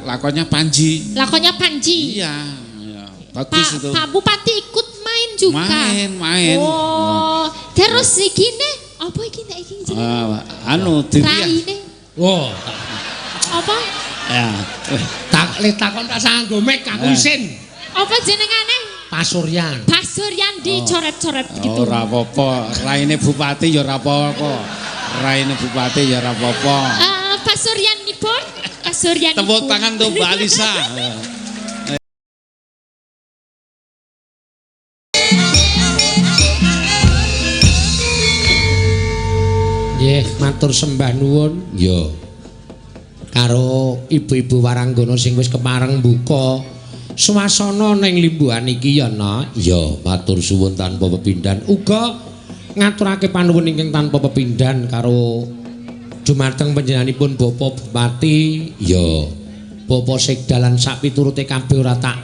Lakonnya Panji. Lakonnya Panji. Iya, iya. Bagus Pak, itu. Pak Bupati ikut main juga. Main, main. Oh, terus iki ne apa iki nek iki jenenge? Ah, anu Divya. Raine. Oh, Apa? Ya. tak le takon tak sanggo mek aku Eh. isin. Apa jenengane? Pasuryan. Pasuryan dicoret-coret gitu. Ora apa-apa, raine bupati ya ora apa-apa. Raine bupati ya ora apa-apa. Pasuryanipun, Pasuryanipun. Tepuk tangan untuk Mbak Alisa. Nggih, matur sembah nuwun. Ya. Karo ibu-ibu waranggana sing wis kepareng buka swasana ning limbuhan iki ya, Nak. Ya, matur suwun tanpa pepindhan. Uga ngaturake panuwun ingkang tanpa pepindhan karo dumateng panjenenganipun Bapak Bupati, ya. Bapak Sekda lan sapiturute kabeh ora tak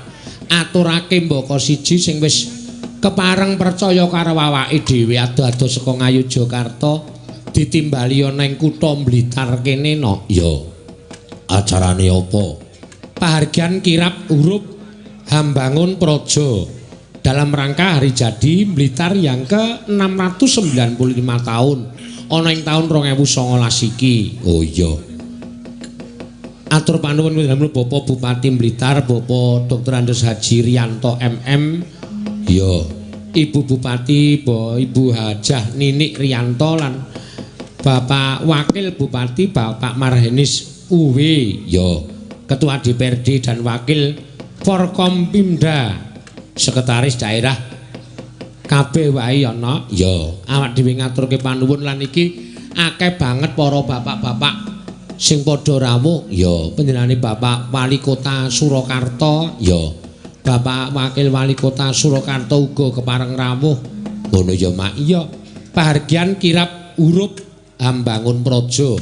aturake mbaka siji sing wis kepareng percaya karo awake dhewe ado-ado saka Ngayogyakarta ditimbali ana ing kutha Blitar kene no. Ya. Acarane apa? Pahargyan kirab huruf Hambangun Praja dalam rangka hari jadi Blitar yang ke-695 tahun ana ing taun 2019 iki. Oh iya. Atur panuwun panjenengan Bapak Bupati Blitar, Bapak Dr. Andes Haji Rianto MM. Ya. Ibu Bupati, Ibu Hajah Ninik Rianto lan Bapak Wakil Bupati Bapak Marhenis UW. Ya. Ketua DPRD dan Wakil Forkompimda, Sekretaris Daerah kabeh wae ana. Ya, awak dhewe ngaturke panuwun lan iki akeh banget para bapak-bapak sing padha rawuh. Ya, panjenengane Bapak Wali Kota Surakarta, ya. Bapak Wakil Wali Kota Surakarta uga kepareng rawuh. Ngono ya, Mak. Iya. Pahargyan kirab huruf Hambangun Praja.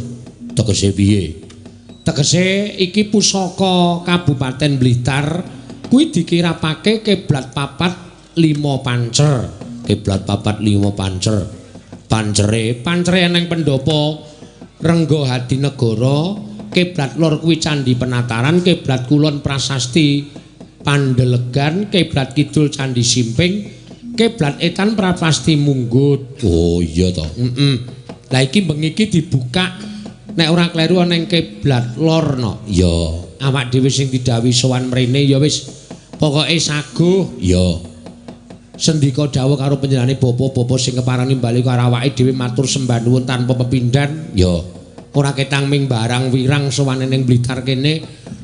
Tegese piye? Tegese iki pusaka Kabupaten Blitar kuwi dikirapake kiblat papat 5 pancer. Kiblat papat 5 pancer. Pancere, pancere eneng pendopo Renggo Hadinegara, kiblat lor kuwi Candi Penataran, kiblat kulon Prasasti Pandelegan, kiblat kidul Candi Simping, kiblat etan Prasasti Munggut. Oh iya to. Heeh. Lah iki bengi iki dibuka nek ora kleru ana ing kiblat lor no. Ya, awak dhewe sing didhawuhi sowan mrene ya wis pokoke saguh. Ya. Sendika dawuh karo panjenengane bapa-bapa sing kepareng nimbali karo awake dhewe matur sembah nuwun tanpa pepindhan. Ya. Ora ketang ming barang wirang sowane ning Blitar kene,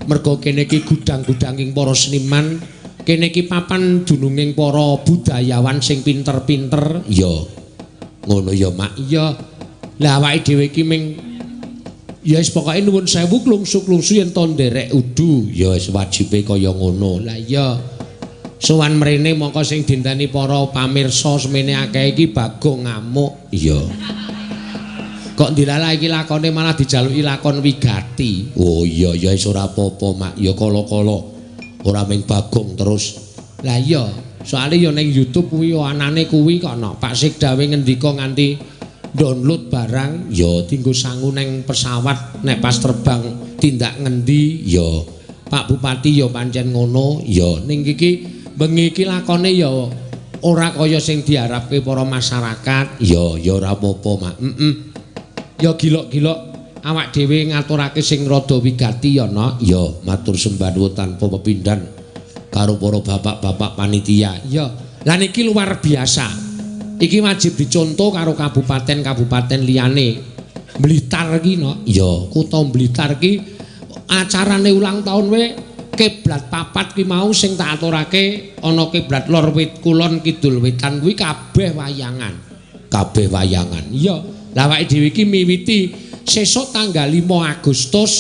merga kene iki gudang-gudanging para seniman, kene iki papan dununging para budayawan sing pinter-pinter. Ya. Ngono ya, Mak. Iya. Lah awake dhewe iki ming ya wis pokoke nuwun sewu klungsu-klungsu yen to nderek udu. Ya wis wajibe kaya ngono. Lah iya. Sowan mrene mongko sing dinteni para pamirsa semene akeh iki Bagong ngamuk. Iya. Kok ndilalah iki lakone malah dijaluki lakon wigati. Oh iya ya wis ora apa-apa, Mak. Ya kala-kala ora ming Bagong terus. Lah iya, soale ya ning YouTube kuwi anane kuwi kok no. Pak Sekdawe ngendika nganti download barang ya dinggo sangu neng pesawat nek pas terbang tindak ngendi ya. Pak Bupati ya pancen ngono ya. Ning iki bengi iki lakone ya ora kaya sing diharapke para masyarakat. Ya ya ora apa-apa, Mak. Heeh. Ya gilok-gilok awak dhewe ngaturake sing rada wigati ya, Nak. Ya matur sembah nuwun tanpa pepindhan karo para bapak-bapak panitia. Ya. Lah niki luar biasa. Iki wajib dicontoh karo kabupaten-kabupaten liyane. Blitar iki no. Ya, kutha Blitar iki acarane ulang tahun we kiblat papat ki mau sing tak aturake ana kiblat lor wit kulon kidul wetan kuwi kabeh wayangan. Kabeh wayangan. Iya. Lah awake dhewe iki miwiti sesuk tanggal 5 Agustus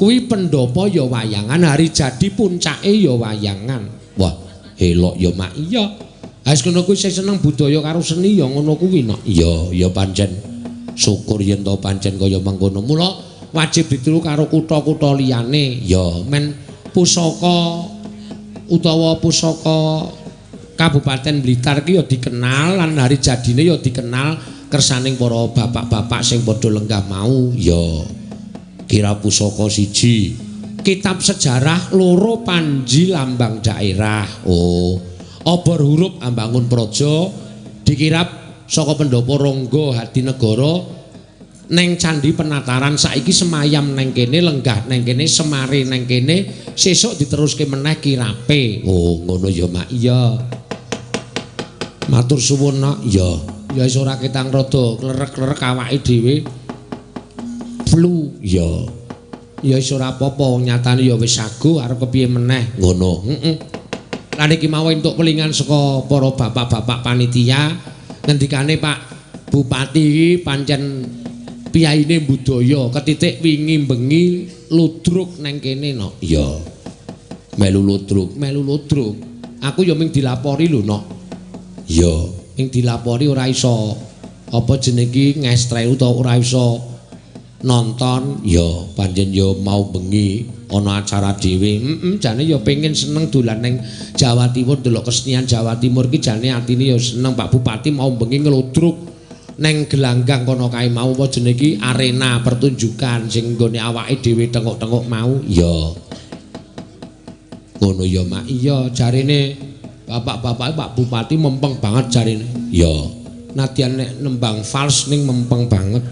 kuwi pendopo ya wayangan, hari jadi puncake ya wayangan. Wah, elok ya, Mak. Iya. Ha wis ngono kuwi sing seneng budaya karo seni ya ngono kuwi no. Iya, ya pancen syukur yen to pancen kaya mengkono. Mula wajib ditiru karo kutha-kutha liyane. Ya, men pusaka utawa pusaka Kabupaten Blitar ki ya dikenal lan hari jadine ya dikenal kersaning para bapak-bapak sing padha lenggah mau. Ya, kira pusaka siji. Kitab sejarah, loro panji lambang daerah. Oh, obor hurup ambangun praja dikirap saka pendopo Ronggo Hadinegara neng Candi Penataran. Saiki semayam neng kene, lenggah neng kene, semare neng kene, sesuk diteruske meneh kirape. Oh, ngono ya, Mak. Iya. Matur suwun, Nak. Iya. Ya wis ora ketang rada klerek-klerek awake dhewe. Flu. Iya. Ya wis ora apa-apa, wong nyatane ya wis sago arep kepiye meneh. Ngono. Heeh. Lan iki mau entuk pelingan saka para bapak-bapak panitia, ngendikane Pak Bupati iki pancen piyaine budaya, ketitik wingi bengi ludruk neng kene no. Iya. Melu ludruk, melu ludruk. Aku ya ming dilapori lho, Nok. Iya, ming dilapori ora iso apa jenenge iki ngestre utawa ora iso nonton. Ya, pancen ya mau bengi ana acara dhewe. Heeh, jane ya pengen seneng dolan neng Jawa Timur, delok kesenian Jawa Timur ki jane atine ya seneng. Pak Bupati mau bengi ngludruk neng gelanggang kono kae mau apa jenenge iki arena pertunjukan sing nggone awake dhewe tengok-tengok mau. Ya. Ngono ya, Mak. Iya, jarine bapak-bapak Pak Bupati mempeng banget jarine. Ya. Nadyan nek nembang fals ning mempeng banget.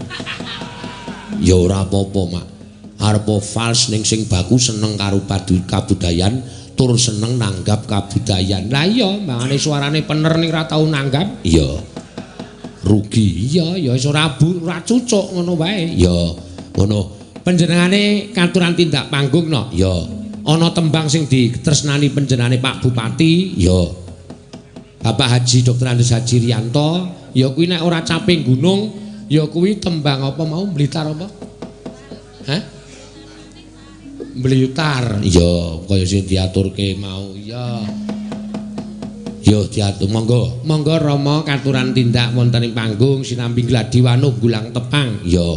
Ya ora apa-apa, Mak. Arep fals ning sing baku seneng karo kabudayan tur seneng nanggap kabudayan. Lah iya, mangane suarane pener ning ora tau nanggap. Iya. Rugi. Iya, ya wis ora cucuk ngono wae. Ya, ngono. Panjenengane katuran tindak panggung no. Ya. Ana tembang sing ditresnani panjenengane Pak Bupati. Ya. Bapak Haji Dr. Andes Haji Rianto, ya kuwi nek ora caping gunung, ya kuwi tembang apa mau Blitar apa? Hah? Blitar. Ya, kaya sing diaturke mau. Ya. Yo diatur monggo. Monggo Rama katuran tindak wonten ing panggung sinambi gladi wanuh gulang tepang. Ya.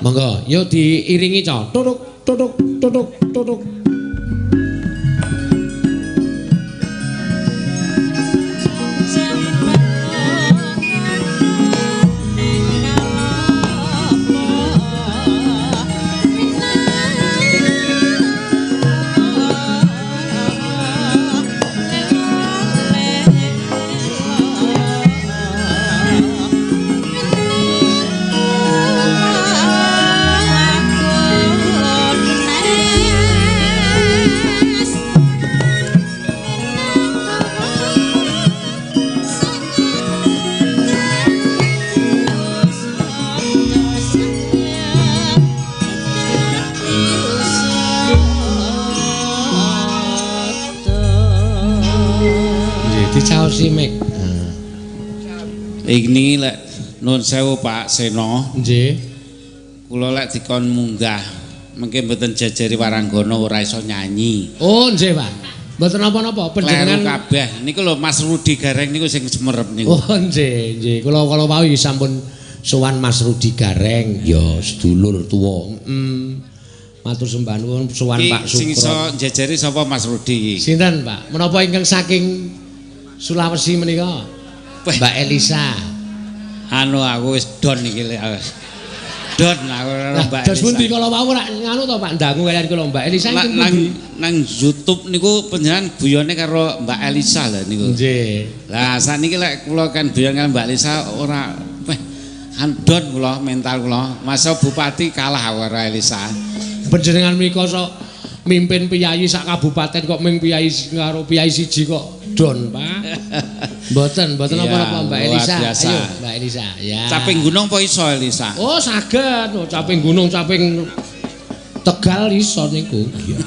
Monggo, yo diiringi ca. Tutuk tutuk tutuk tutuk. Dicaosi mik. Ini lek nuwun sewu Pak Seno. Nggih. Kula lek dikon munggah mengke mboten jajari waranggana ora iso nyanyi. Oh nggih Pak. Mboten napa-napa panjenengan kabeh. Niku lho Mas Rudi Gareng niku sing semerep niku. Oh nggih, nggih. Kula kala wau sampun sowan Mas Rudi Gareng. Ya sedulur tuwa. Matur sembah nuwun sowan Pak Sukro. Sing iso njajari sapa Mas Rudi iki? Sinten Pak? Menapa ingkang saking Sulawesi menika? Mbak Elisa. Anu aku wis don iki lek. Don aku karo Mbak Elisa. Dos pundi kala wau rak nganu to Pak ndangu kalian kula Mbak Elisa ingkang pundi? Nang YouTube niku panjenengan guyone karo Mbak Elisa lho niku. Nggih. Lah sakniki lek kula kan guyon karo Mbak Elisa ora don kula mental kula. Masa bupati kalah aku karo Elisa. Panjenengan menika sok mimpin piyayi sak kabupaten kok ming piyayi karo piyayi siji kok don Pak. Mboten, mboten napa-napa Mbak Elisa. Ayo Mbak Elisa. Ya. Caping gunung apa iso Elisa? Oh saged, oh, caping gunung, caping Tegal iso niku. Iya.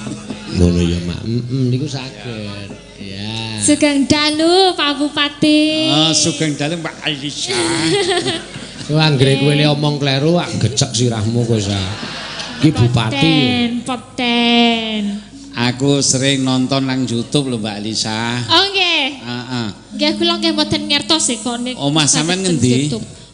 Ngono ya Mak. Heeh niku saged. Ya. Sugeng dalu Pak Bupati. Oh, sugeng dalu Mbak Elisa. Kowe anggere kowe le omong kleru ak gecek sirahmu kowe sa. Iki bupati. Poten. Aku sering nonton nang YouTube lho Mbak Elisa. Oh nggih. Heeh. Nggih kula nggih mboten ngertos e kok niku. Omah sampean ngendi?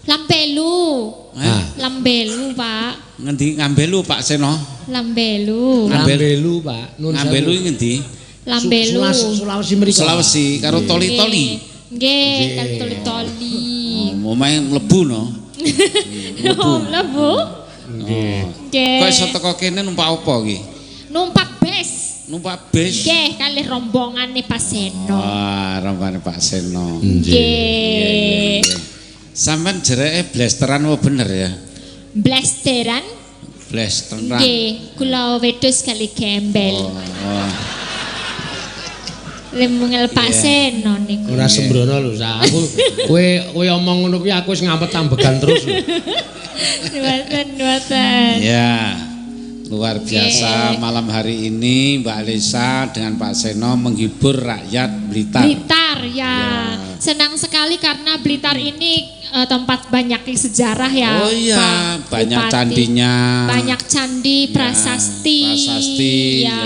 Lambelu. Hah? Lambelu, Pak. Ngendi Ngambelu Pak Seno? Lambelu. Lambelu, Pak. Nun Ngambelu ngendi? Lambelu. Sulawesi mriko. Sulawesi karo toli-toli. Nggih, karo toli-toli. Oh, omahe mlebu no. Mlebu. Nggih. Nggih. Kok iso teko kene numpak apa iki? Numpak Numpak bis. Nggih, kalih rombongane Pak Seno. Wah, rombongane Pak Seno. Nggih. Sampeyan jereke blasteran apa bener ya? Blasteran. Blasteran. Nggih, kula wedhus kali gembel. Oh. Lemungel Pak Seno niku. Ora sembrono lho, Sa. Aku kowe kowe omong ngono kuwi aku wis ngampet ambegan terus lho. Mboten, mboten. Ya. Luar biasa malam hari ini Mbak Lisa dengan Pak Seno menghibur rakyat Blitar. Blitar ya. Ya. Senang sekali karena Blitar ini tempat banyak sejarah ya. Oh iya, Pak banyak Bupati. Candinya. Banyak candi, Ya, prasasti. prasasti, ya. ya.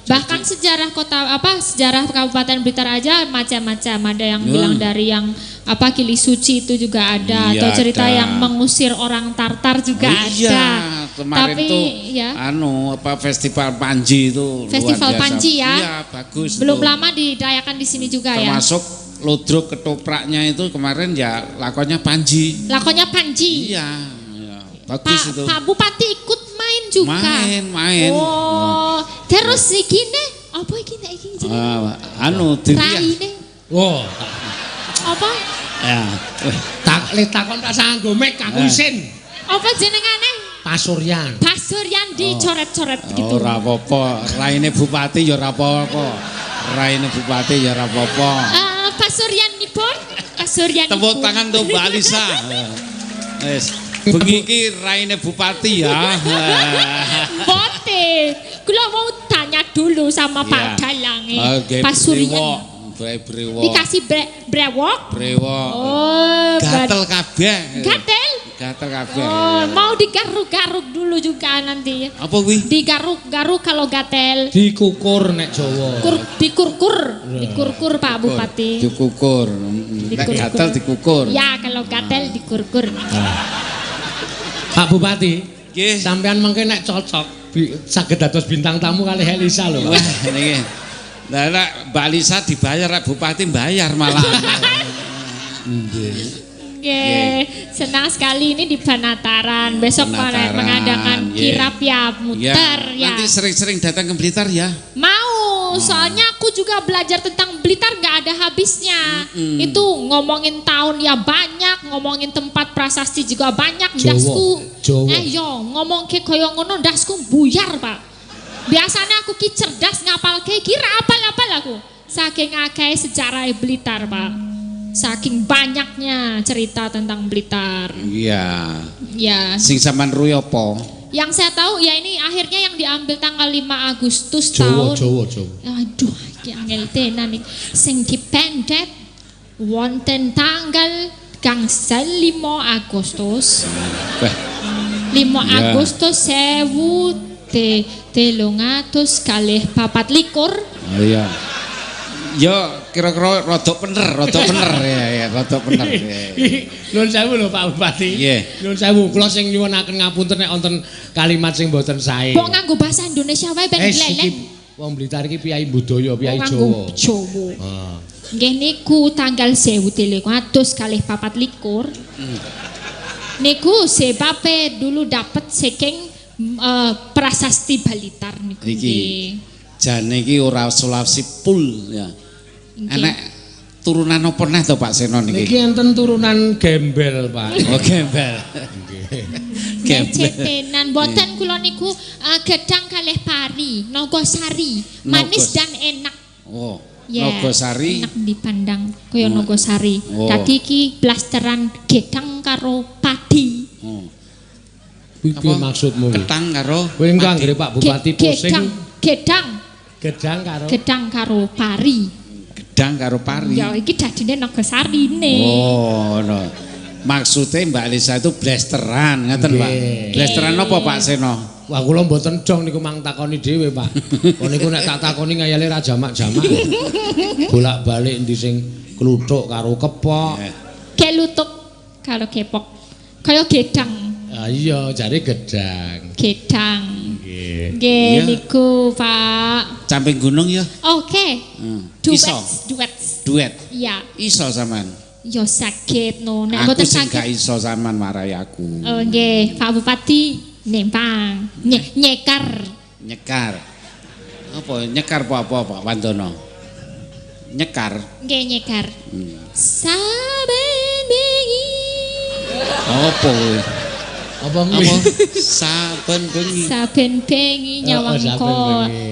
Bahkan sejarah kota apa sejarah Kabupaten Blitar aja macam-macam. Ada yang Ya. bilang dari yang apa Kili Suci itu juga ada, Iya, atau cerita ada. yang mengusir orang Tartar juga Oh iya, ada. Kemarin Tapi tuh ya anu apa festival Panji itu luar Festival biasa. Panji ya. Iya, bagus belum itu. lama dirayakan di sini juga ya. Termasuk ludruk ketopraknya itu kemarin ya lakonnya Panji. Lakonnya Panji. Iya, iya, bagus Pak, itu. Pak Bupati ikut main juga. Main, main. Oh, terus iki ne apa iki nek iki jenenge? Ah, anu Divya. Raine Oh, apa? Ya. tak le takon tak sanggo mek aku Eh. isin. Apa jenengane? Pasuryan. Pasuryan dicoret-coret gitu. Ora apa-apa, raine bupati ya ora apa-apa. Raine bupati ya ora apa-apa. Pasuryanipun, Pasuryanipun. Tepuk tangan tuh Mbak Alisa. Wis, bengi iki raine bupati ya. Bote. Kula mau tanya dulu sama Pak Iya. Dalang. Oke, Pasuryan. Brewok. Dikasih brewok. Brewok. Oh, Gatel kabeh. Gatel. Gatel kabeh. Oh, mau digaruk-garuk dulu juga nanti. Apa kuwi? Digaruk-garuk kalau gatel. Dikukur nek Jawa. Dikurkur, dikurkur Pak Bupati. Dikukur. Nek Dikukur. gatel dikukur. Ya, kalau gatel dikurkur. Pak Bupati, Nggih. sampean mengke nek cocok saged dados bintang tamu kalih Elisa lho. Pak. Wah, niki. Lah nek Mbak Lisa dibayar, nek bupati bayar malah. Nggih. Nggih, senang sekali ini di Panataran. Besok Panataran, mengadakan nggih. kirap ya, muter ya. Nanti sering-sering datang ke Blitar ya. Mau, soalnya aku juga belajar tentang Blitar nggak ada habisnya. Itu ngomongin tahun ya banyak, ngomongin tempat prasasti juga banyak. Jawa, Ndasku, Jawa. yo ngomong ke koyo ngono ndasku buyar pak. Biasanya aku ki cerdas ngapal ke kira apal-apal aku. Saking akeh sejarah Blitar pak. Saking banyaknya cerita tentang Blitar. Iya. Ya. Sing sampean ruwi apa? Yang saya tahu ya ini akhirnya yang diambil tanggal 5 Agustus Jawa, tahun Jawa, Jawa. Aduh, iki angel tenan iki. Sing dipendet wonten tanggal gangsal 5 Agustus. Wah, 5 Ya. Agustus 1324. oh iya. Yo kira-kira rodok bener, rodok bener ya, ya, rodok bener. Ya, ya. Nuwun sewu lho Pak Bupati. Nggih. Nuwun sewu kula sing nyuwunaken ngapunten nek wonten kalimat sing mboten sae. Kok nganggo bahasa Indonesia wae ben Eh, gleleng. iki wong Blitar iki piyai budaya, piyai Kok nganggo Jawa. Jawa. Ah. Nggih niku tanggal 1324. Niku sebabe dulu dapet saking prasasti Balitar niku. Iki. Nggih. Jane iki ora Sulawesi pul ya. Nggih. Enek turunan apa neh to Pak Seno Niki niki? enten turunan gembel, Pak. Oh, gembel. Gembel. Ngecetenan boten kula niku gedang kalih pari, Nogosari, manis Nogos. dan enak. Oh, Ya, Nogosari. Enak dipandang kaya Nogosari. Oh. Dadi iki blasteran gedang karo padi. Oh. Kuwi piye Apa? maksudmu kuwi? Ketang karo Kowe engko anggere Pak Bupati pusing Gedang, gedang, gedang karo gedang karo pari. Gedang karo pari. Ya iki dadine Nogosarine. Oh, no. Maksudnya Mbak Lisa itu blasteran, ngaten Pak. Nggih. Blasteran apa Pak Seno? Wah kula mboten dong niku mang takoni dhewe, Pak. Oh niku nek tak takoni ngayale ra jamak-jamak. Bolak-balik endi sing kluthuk karo kepok. Kelutuk karo kepok. Kaya gedang, Ah iya, jare gedang. gedang. Nggih. Nggih Iya. niku, Pak. Camping gunung ya? Oke. Hmm. Duet, Iso. duet. Duet. Iya. Iso sampean. Yo sakit no. Nek Aku mboten sing gak sakit. iso sampean marai aku. Oh nggih, Pak Bupati nempang, nyekar. Nyekar. Apa nyekar apa Pak Wandono? Nyekar. Nggih nyekar. Saben bengi. Apa kuwi? Apa kuwi? Saben bengi. Saben bengi nyawang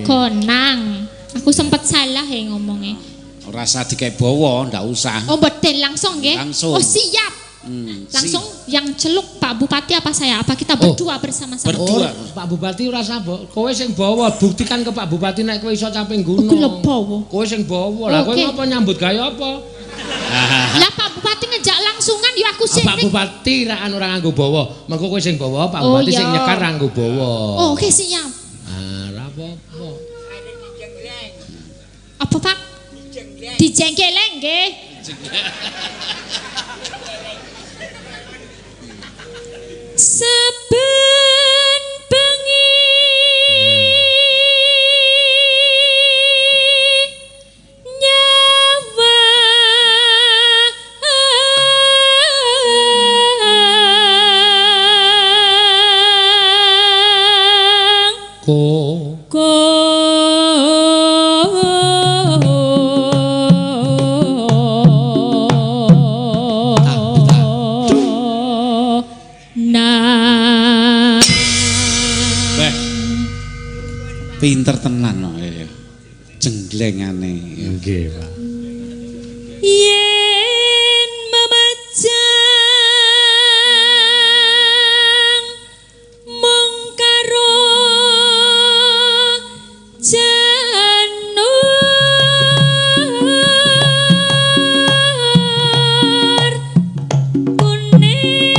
konang. Aku sempet salah ya ngomongnya. Ora usah dikek bawa, ndak usah. Oh, mboten langsung nggih. Langsung. Oh, siap. Langsung yang celuk Pak Bupati apa saya? Apa kita berdua bersama-sama? Berdua. Oh, Pak Bupati ora usah kowe sing bawa, buktikan ke Pak Bupati nek kowe iso caping gunung. Aku lho bawa. Kowe sing bawa. Lah kowe ngapa nyambut gawe apa? Lah Pak Bupati ngejak langsungan ya aku sing. Pak Bupati ra ora nganggo bawa. Mengko kowe sing bawa, Pak Bupati sing nyekar ra nganggo bawa. Oh, oke siap. Ah, ora apa-apa. Apa Pak? Dijengkeleng nggih. Saben bengi nyawa ko pinter tenan no ya. Jengglengane. Nggih, Pak. Yen memajang mung karo janur kuning.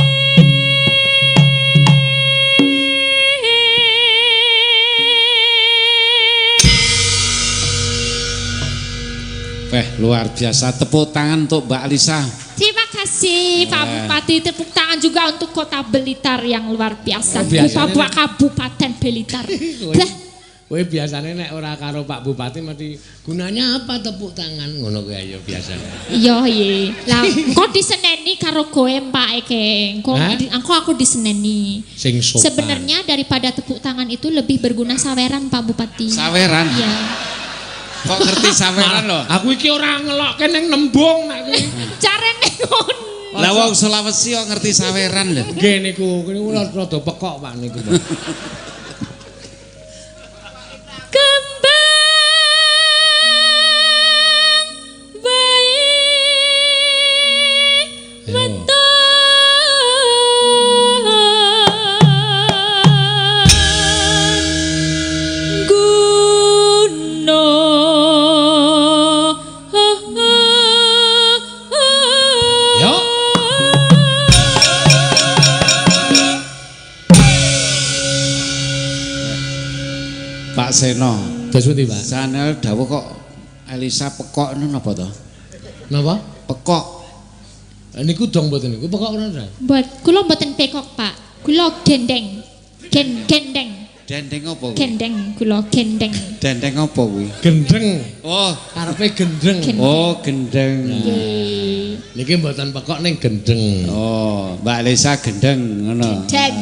Luar biasa, tepuk tangan untuk Mbak Alisa. Terima kasih Pak Bupati, tepuk tangan juga untuk Kota Blitar yang luar biasa. Bapak Kabupaten Blitar. Kowe biasane nek ora karo Pak Bupati mesti gunanya apa tepuk tangan ngono kuwi ayo biasane. Iya iya. Lah engko diseneni karo kowe Pak Eke. Engko aku diseneni. Sing sopan. Sebenarnya daripada tepuk tangan itu lebih berguna saweran Pak Bupati. Saweran? Iya. Kok ngerti saweran lho? Aku iki ora ngelokke ning nembung nek kuwi. Carane ngono. Lah wong Sulawesi kok ngerti saweran lho. Nggih niku, niku rada pekok Pak niku. Kembang wae weton Pak Seno. Terus pundi, Pak? Sanel dawuh kok Elisa pekok ngono napa to? Napa? Pekok. Niku dong mboten niku pekok ora, Ra? Mbot, kula mboten pekok, Pak. Kula gendeng. Gendeng. Dendeng apa kuwi? Gendeng, kula gendeng. Dendeng apa kuwi? Gendeng. Oh, karepe gendeng. Oh, gendeng. Nggih. Niki mboten pekok ning gendeng. Oh, Mbak Elisa gendeng ngono. Gendeng.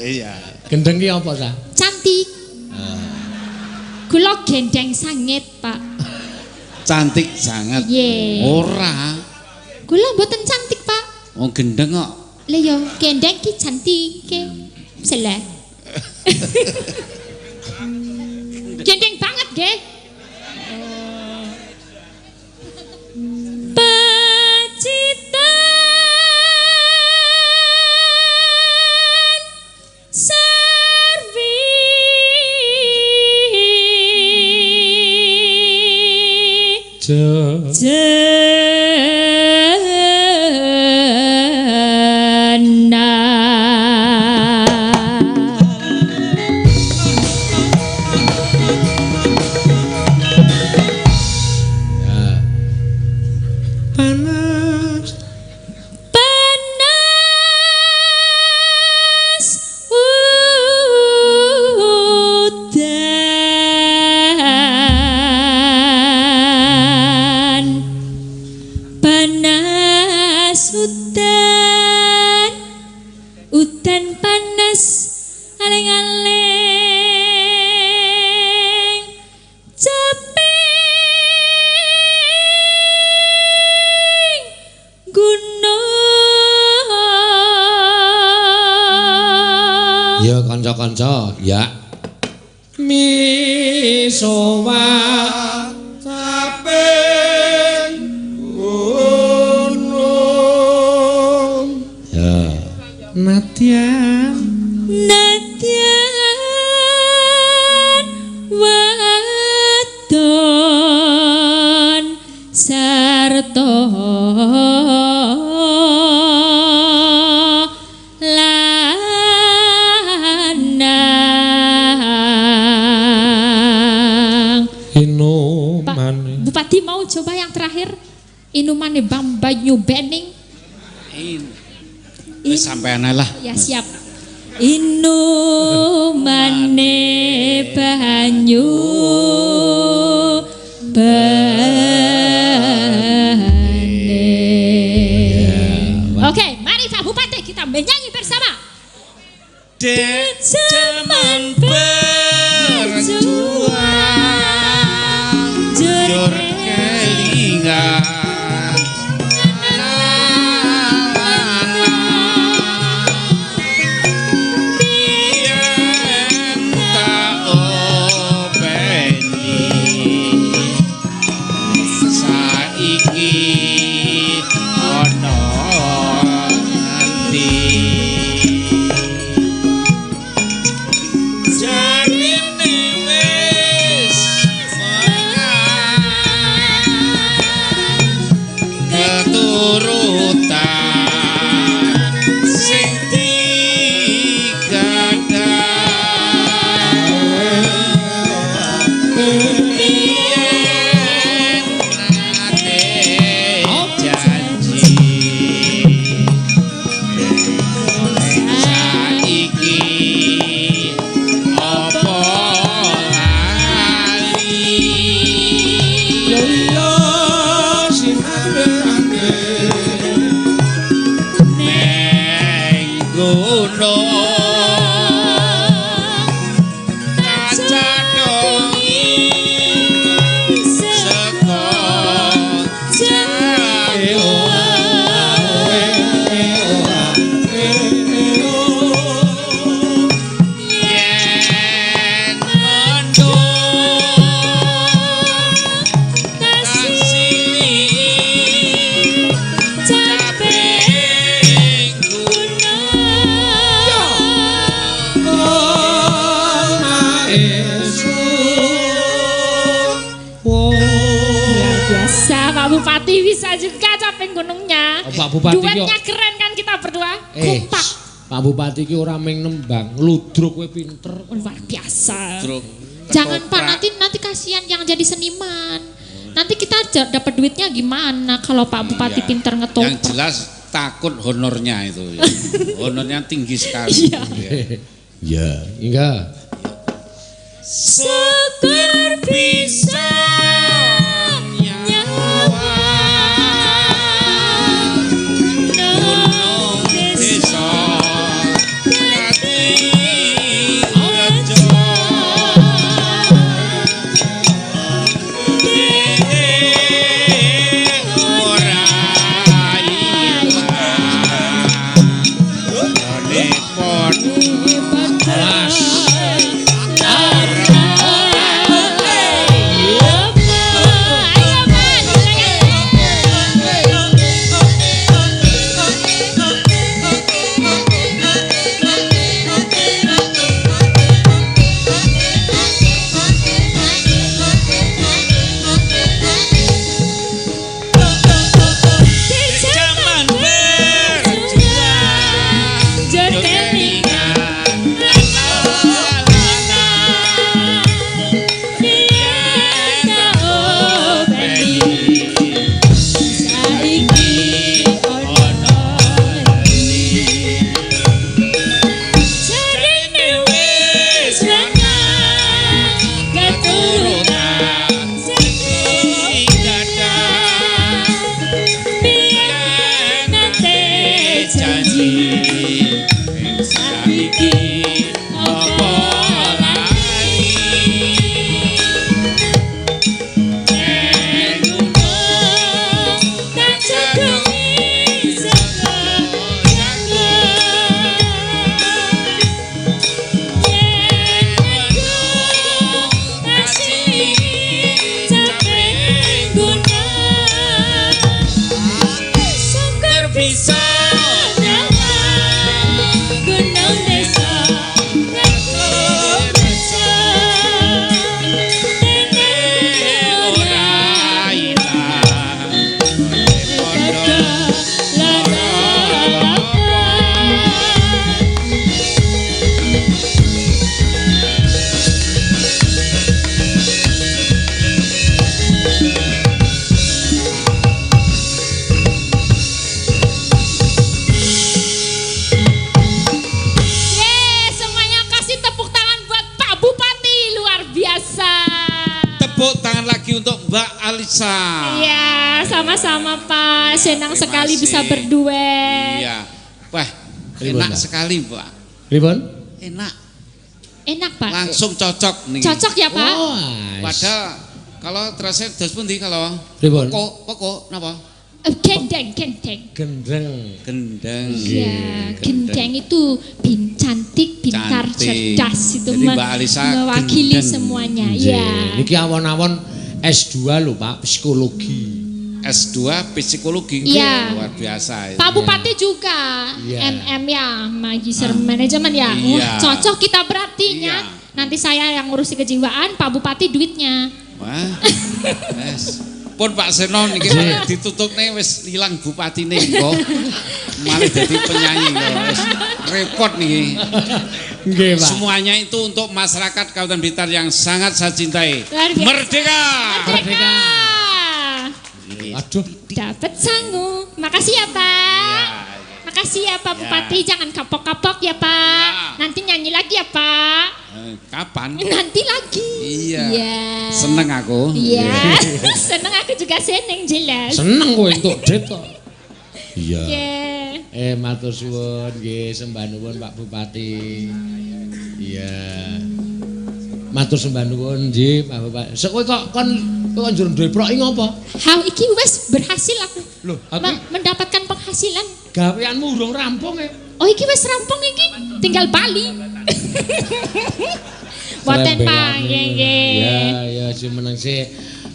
Iya. Gendeng ki apa, Sa? Cantik. Kula gendeng sanget, Pak. Cantik sanget. Nggih. Ora. Kula mboten cantik, Pak. Wong gendeng kok. Lah ya, gendeng ki cantik ke. Seleh. Gendeng banget nggih. Pacitan sarwi Kanca-kanca, ya. Misowa Caping gunung. Ya. Nadyan Nadyan wadon sarta lanang. Pak Inumane. Bupati mau coba yang terakhir, inumane banyu bening. Wis sampean ae lah. Ya siap. Inumane banyu bening. Oke, mari Pak Bupati kita menyanyi bersama. Dek Zaman berjuang jur jur kelingan. Yen tak openi saiki ana nganti jarine wis menang keturutan sing digadang yen nate janji saiki apa lali. Yo sinarake Neng gunung kacadongi saka jauh. Yen mendung tasili caping gunung. Luar biasa Pak Bupati bisa juga caping gunungnya. Oh, Pak Bupati Duetnya keren kan kita berdua. Eh, Kompak. Pak Bupati ki ora mung nembang, ludruk kowe pinter. Luar biasa. Truk. Jangan Pak, Ketoprak. nanti nanti kasihan yang jadi seniman. Nanti kita dapat duitnya gimana kalau Pak Bupati Iya. pinter Yang ngetoprak. jelas takut honornya itu. Ya. Honornya tinggi sekali. Iya. Ya. Ya, enggak. Syukur bisa Nyawa gunung desa dadi rejo. Ora ilang gone padha. Alas. lagi untuk Mbak Alisa. Iya, sama-sama, Pak. Senang Terima sekali kasih. Bisa berduet. Iya. Wah, Pripun, enak Pak? Sekali, Pak. Pripun? Enak. Enak, Pak. Langsung cocok nih. Cocok ya, Pak? Oh, Padahal kalau terasa dos pundi kalau? Pripun? Pokok, pokok napa? Gendeng, gendeng. Gendeng. Gendeng. Iya, gendeng itu cantik, pintar, Cantik. cerdas itu Jadi Mbak Alisa mewakili gendeng. semuanya. Nggih. Iya. Niki awon-awon S2 lho, Pak, psikologi. S2 psikologi. Iya. Luar biasa itu. Pak Bupati juga, Iya. MM ya, Magister Manajemen ya. Iya. Wah, cocok kita berarti ya. Iya. Nanti saya yang ngurusi kejiwaan, Pak Bupati duitnya. Wah. Wes. Pun Pak Seno niki ditutukne wis ilang bupatine kok. Malah dadi penyanyi kok. Wis repot niki. Nggih, Pak. Semuanya itu untuk masyarakat Kabupaten Blitar yang sangat saya cintai. Luar biasa. Merdeka! Merdeka! Aduh. Dapat sangu. Makasih ya, Pak. Makasih ya, Pak Ya. Bupati, jangan kapok-kapok ya, Pak. Ya. Nanti nyanyi lagi ya, Pak. Eh, kapan? Nanti lagi. Iya. Iya. Seneng aku. Iya. Seneng, aku juga seneng jelas. Seneng kowe entuk dit kok. Iya. Iya. Matur suwun nggih, sembah nuwun, Pak Bupati. Iya. Matur sembah nuwun nggih, Pak Bupati. Sek kowe kok kon kowe kok njur ndeproki ngopo? Hal iki wes berhasil aku. Loh, aku Mendapatkan penghasilan. Gaweanmu urung rampung e. Oh, iki wes rampung iki, tinggal bali. Boten, Pak, nggih nggih. Ya, ya sing meneng sik.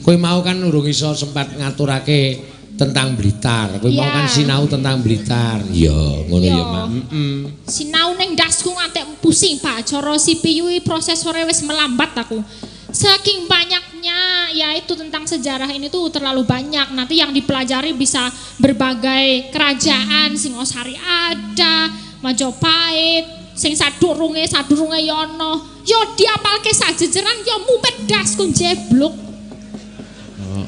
Kowe mau kan urung iso sempat ngaturake tentang Blitar. Kowe mau Iya. kan sinau tentang Blitar. Iya, ngono ya, Iya. Mak. Heeh. Sinau ning ndasku ngantek pusing, Pak. Cara CPU i prosesore wis melambat aku. Saking banyaknya ya itu tentang sejarah ini tuh terlalu banyak. Nanti yang dipelajari bisa berbagai kerajaan, Singosari ada, Majapahit, sing sadurunge sadurunge ya ono. Ya diapalke sajejeran ya mumet ndasku jeblok.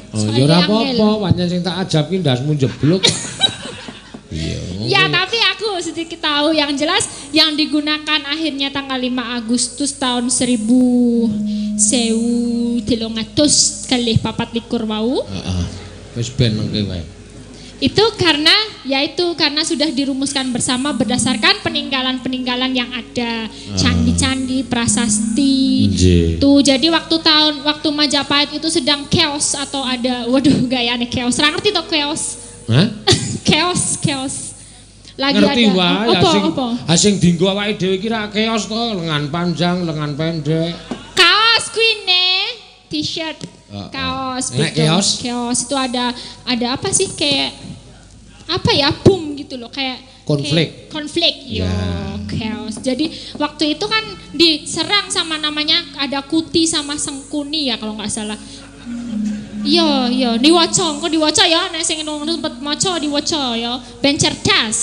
Oh, ya ora Soalnya angel. apa-apa, pancen sing tak ajab ki ndasmu jeblok. Iya. Ya, tapi aku sedikit tahu yang jelas yang digunakan akhirnya tanggal 5 Agustus tahun 1324 wau. Heeh. Wis ben mengke wae. Itu karena yaitu karena sudah dirumuskan bersama berdasarkan peninggalan-peninggalan yang ada, candi-candi, prasasti. Nggih. Tuh, jadi waktu tahun waktu Majapahit itu sedang chaos atau ada, waduh, gayane chaos. Ora ngerti toh chaos? Hah? Chaos, chaos. Lagi Ngerti ada wae apa sing apa? ah, sing dinggo awake dhewe iki ra chaos to, lengan panjang, lengan pendek. Kaos kuwi ne, t-shirt. Heeh. Kaos. Nek Betul. chaos? Chaos itu ada apa sih, kayak apa ya, boom gitu loh, kayak Konflik. kayak konflik yo, Ya. chaos. Jadi waktu itu kan diserang sama namanya ada Kuti sama Sengkuni ya kalau nggak salah. Iya, iya, diwaca, engko diwaca ya, nek sing ngono sempet maca diwaca ya, ben cerdas.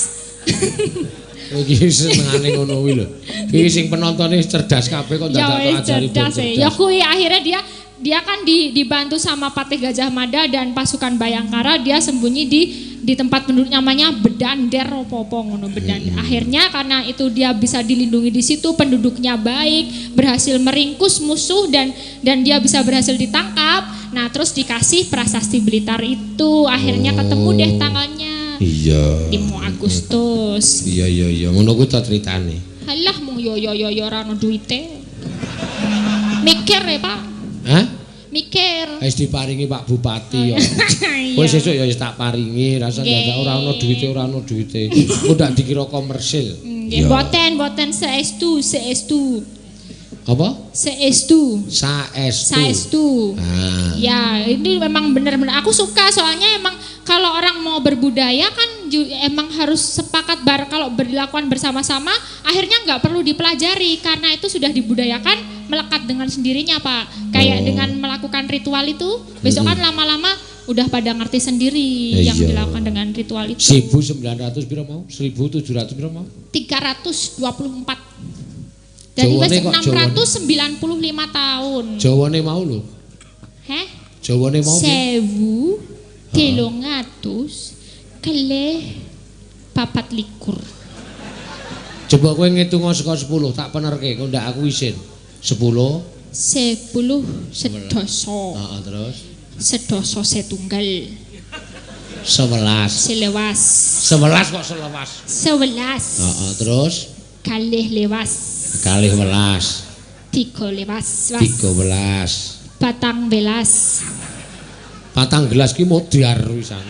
Iki senengane ngono kuwi lho. Iki sing penontone cerdas kabeh kok Ya dadak wis ajari ben cerdas e. Ya kuwi akhirnya dia dia kan dibantu sama Patih Gajah Mada dan pasukan Bayangkara, dia sembunyi di tempat penduduk namanya Bedander opo-opo ngono, Bedander. Akhirnya karena itu dia bisa dilindungi di situ, penduduknya baik, berhasil meringkus musuh dan dia bisa berhasil ditangkap. Nah, terus dikasih prasasti Blitar itu, akhirnya ketemu deh tanggalnya. 5 Agustus. Iya, ngono kuwi ta critane. Halah, mung yo yo yo yo ora ono duite. Mikir ya, Pak. Hah? Mikir. Wis diparingi Pak Bupati ya. Iya. Kowe sesuk ya wis tak paringi, rasa dadak ora ono duwite, ora ono duwite. Engko ndak dikira komersil. Nggih, boten boten, saestu, saestu. Apa? Saestu. Saestu. Saestu. Ah. Ya, ini memang benar-benar aku suka soalnya emang kalau orang mau berbudaya kan emang harus sepakat bar kalau berlakuan bersama-sama akhirnya nggak perlu dipelajari karena itu sudah dibudayakan melekat dengan sendirinya, Pak. Kayak dengan melakukan ritual itu besok kan lama-lama udah pada ngerti sendiri yang dilakukan dengan ritual itu. 1900 piro mau? 1700 piro mau? 324. Jadi wis Jawane kok Jawane? 695 tahun. Jawane mau lho. Heh? Jawane mau piye? 1324. Coba kowe ngitung saka 10, tak penerke, kok ndak aku isin. 10. 10 sedoso. Heeh, terus. Sedasa setunggal. 11. Selewas. 11 kok selewas. 11. Heeh, terus kalih lewas. Kalih welas. 3 lewas. 13. Patang belas. Patang gelas ki modar wisan.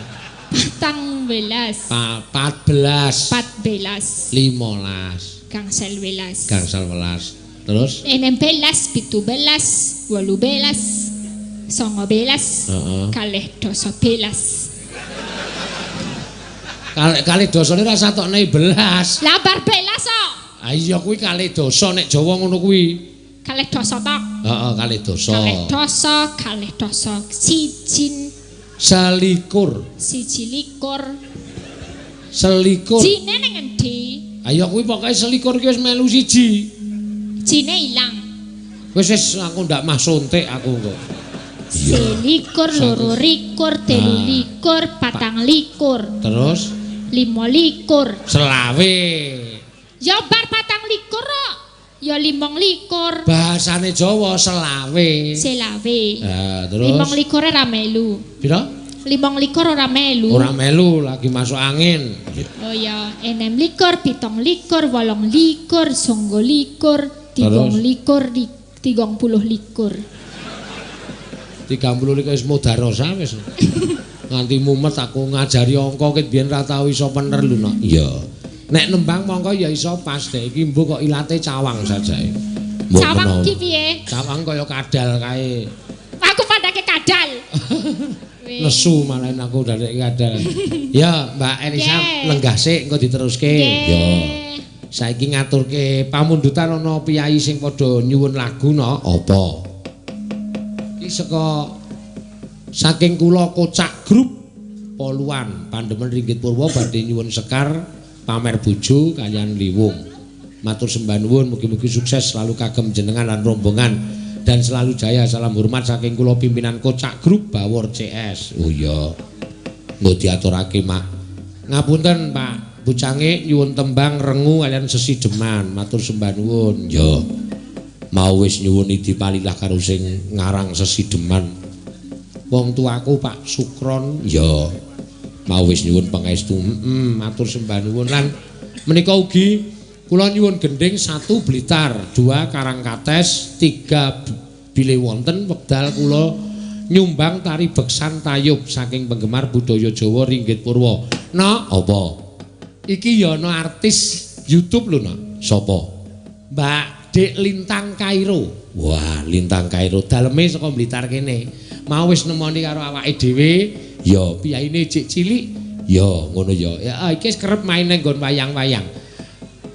Patang belas. 14. 14. 15. Gangsal welas. Gangsal welas. Terus 16, 17, 18, 19, heeh. Kalih dasa belas. Kalih dasane ora satokne belas. Lah bar belas kok. Ah iya kuwi kalih dasa nek Jawa ngono kuwi. Kalih dasa tok. Heeh, kalih dasa. Kalih dasa, kalih dasa sijin selikur. Siji likur. Selikur. Jine ning endi? Ayo kuwi pokoke selikur ki wis melu siji. Jine ilang. Wis wis aku ndak mah suntik aku kok. Selikur, loro likur, telu likur, patang likur. Terus lima likur. Selawe. Ya bar patang likur kok. Ya limang likur. Bahasane Jawa selawe. Selawe. Nah, terus limang likur ora melu. Pira? Limang likur ora melu. Ora melu lagi masuk angin. Oh ya, enem likur, pitung likur, wolong likur, songgo likur, tigang likur, 30 likur. 30 likur wis mudarosa wis. Nganti mumet aku ngajari angka ket biyen ra tau iso pener lho nak. Iya. Nek nembang mongko ya iso pas dek iki mbuh kok ilate cawang sajae. Cawang ki piye? Cawang kaya kadal kae. Aku padake kadal. Nesu malah aku dadek kadal. Ya, Mbak Elisa lenggah sik engko diteruske. Ya. Saiki ngaturke pamundutan ana piyayi sing padha nyuwun lagu no apa? Iki saka saking kula Kocak Grup Poluan Pandemen Ringgit Purwa badhe nyuwun sekar pamer bojo kaliyan liwung. Matur sembah nuwun, mugi-mugi sukses selalu kagem jenengan lan rombongan dan selalu jaya. Salam hormat saking kula pimpinan Kocak Grup Bawor CS. Oh iya. Nggo diaturake, Mak. Ngapunten, Pak. Bucange nyuwun tembang rengu kaliyan sesideman. Matur sembah nuwun. Ya. Mau wis nyuwun dipalilah karo sing ngarang sesideman. Wong tuaku Pak Sukron. Ya. Mau wis nyuwun pangestu. Matur sembah nuwun lan menika ugi kula nyuwun gendhing 1 Blitar, 2 Karangkates, 3 bilih wonten wekdal kula nyumbang tari beksan tayub saking penggemar budaya Jawa Ringgit Purwa. Nok, apa? Iki ya ana artis YouTube lho, Nok. Sapa? Mbak Dik Lintang Kairo. Wah, Lintang Kairo daleme saka Blitar kene. Mau wis nemoni karo awake dhewe. Ya, piyayine cik cilik. Ya, ngono ya. Ya, iki kerep main nang nggon wayang-wayang.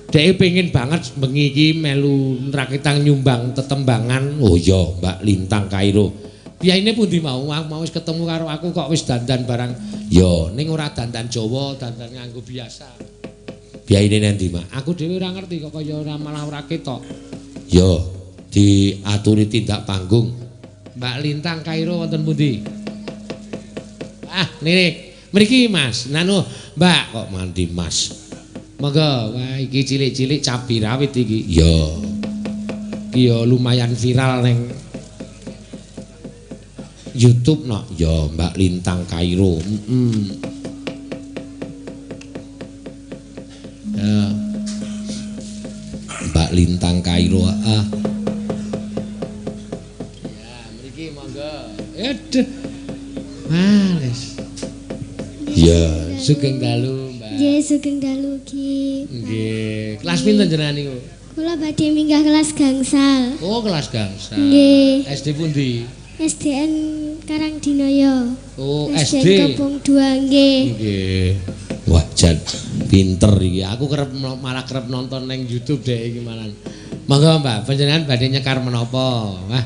Dheke pengen banget bengi iki melu nraketang nyumbang tetembangan. Oh iya, Mbak Lintang Kairo. Piyayine pundi mau? Mau wis ketemu karo aku kok wis dandan barang. Ya, ning ora dandan Jawa, dandan nganggo biasa. Piyayine nendi, Mak? Aku dhewe ora ngerti kok kaya ora malah ora ketok. Ya, diaturi tindak panggung. Mbak Lintang Kairo wonten pundi? Ah, nirik. Mriki, Mas. Nanu, Mbak kok mandi, Mas. Monggo, wah iki cilik-cilik cabi rawit iki. Ya. Iki ya lumayan viral ning YouTube nok. Ya, Mbak Lintang Kairo. Ya. Mbak Lintang Kairo, ah. Ya, mriki monggo. Aduh. Males. Ya, sugeng dalu, Mbak. Nggih, sugeng dalu ki. Nggih. Kelas pinten jenengan niku? Kula badhe minggah kelas gangsal. Oh, kelas gangsal. Nggih. SD pundi? SDN Karangdinoyo. Oh, SDN SD. Kobong 2 nggih. Nggih. Wah, jan pinter iki. Aku kerep malah kerep nonton neng YouTube deh iki malah. Monggo, Mbak, panjenengan badhe nyekar menapa? Wah,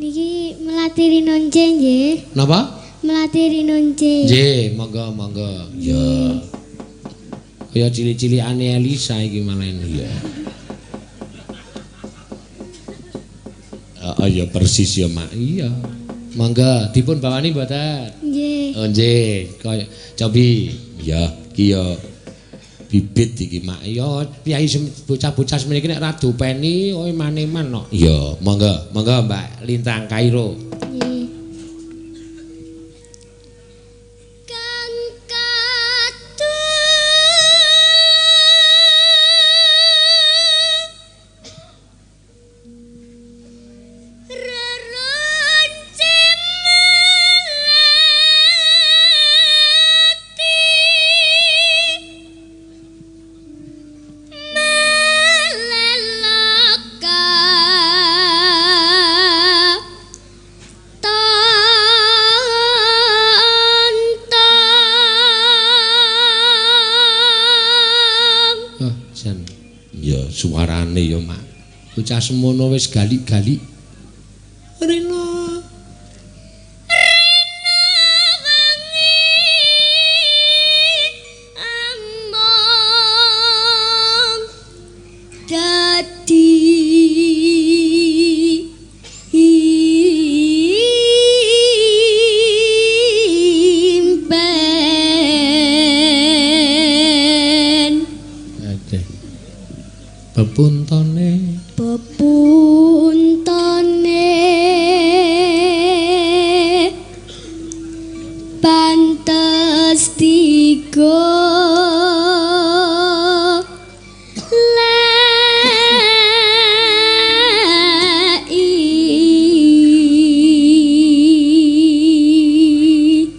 Niki Melati Rinonce nggih. napa? Melati Rinonce. Nggih, monggo monggo. Ya. Kaya cilik-cilikane Elisa iki malah ya. Oh ya persis ya, Mak. Iya. Monggo dipun bawani mboten? Nggih. Oh nggih, kaya cobi. Ya, iki ya bibit iki, Mak. Ya piyayi bocah-bocah semene iki nek ra dopeni oh eman-eman kok. Ya, monggo, monggo Mbak Lintang Kairo. Nggih. Suarane ya, Mak. Bocah semono wis galik-galik. Rina. Rina wangi among dadi impen. Aduh. Pepuntone Pepuntone pantes tiga lei.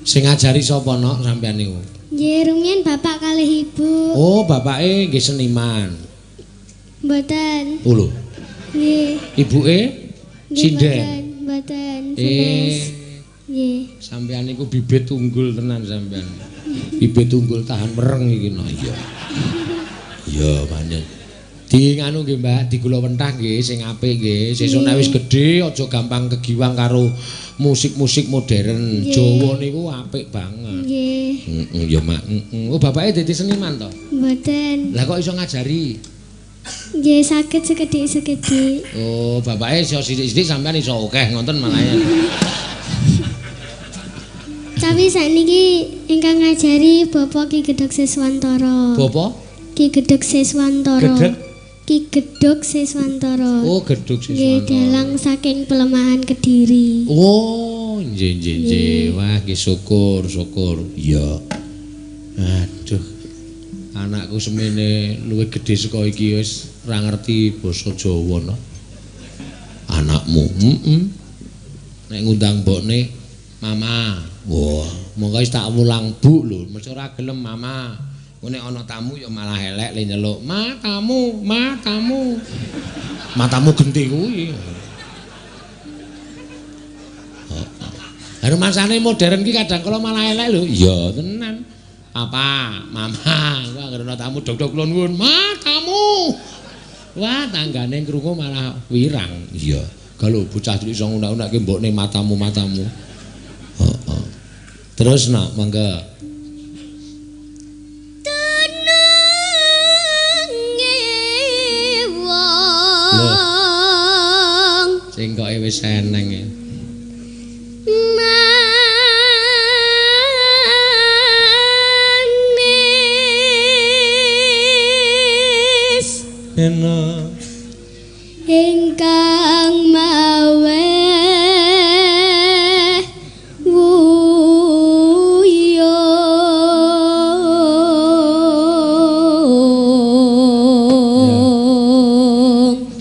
Sing ngajari sapa nok sampean niku? Nggih, rumiyin bapak kalih ibu. Oh, bapake nggih seniman. Mboten. Oh lho. Nggih. Ibuke sinden. Mboten, mboten. Nggih. Sampean niku bibit unggul tenan sampean. Bibit unggul tahan mereng iki no. Iya. Iya, pancen. Di nganu nggih, Mbak, digula wentah nggih sing apik nggih. Sesuk nek wis gedhe aja gampang kegiwang karo musik-musik modern. Jawa niku apik banget. Nggih. Heeh, ya, Mak. Heeh. Oh, bapake dadi seniman to? Mboten. Lah kok iso ngajari? Nggih, saged sekedhik-sekedhik. Oh, bapake iso sithik-sithik sampean iso akeh ngoten malah. Tapi sakniki ingkang ngajari Bapak Ki Gedhog Siswantara. Bapak? Ki Gedhog Siswantara. Gedheg? Ki Gedhog Siswantara. Oh, Gedhog Nggih, Siswantara. dalang saking Pelemahan Kediri. Oh, nggih nggih nggih. Wah, nggih syukur, syukur. Iya. Aduh. Anakku semene luwih gedhe saka iki wis ora ngerti basa Jawa no. Anakmu, heeh. Nek ngundang mbokne, Mama. Wah, monggo wis tak wulang Bu lho, mesti ora gelem Mama. Engko nek ana tamu ya malah elek le nyeluk, "Ma, tamu, ma, tamu." Matamu genti kuwi. Heeh. Rumasane modern ki kadang kala malah elek lho. Iya, tenan. Papa, Mama, wah anggere ana tamu dok-dok kula nuwun, "Ma, tamu." Wah, tanggane krungu malah wirang. Iya. Galo bocah cilik iso ngunak-unakke mbokne matamu-matamu. Heeh. Terus nak mangga. Tununge wong Sing koke wis eneng e. Manis Ena ingkang mawe wuyung.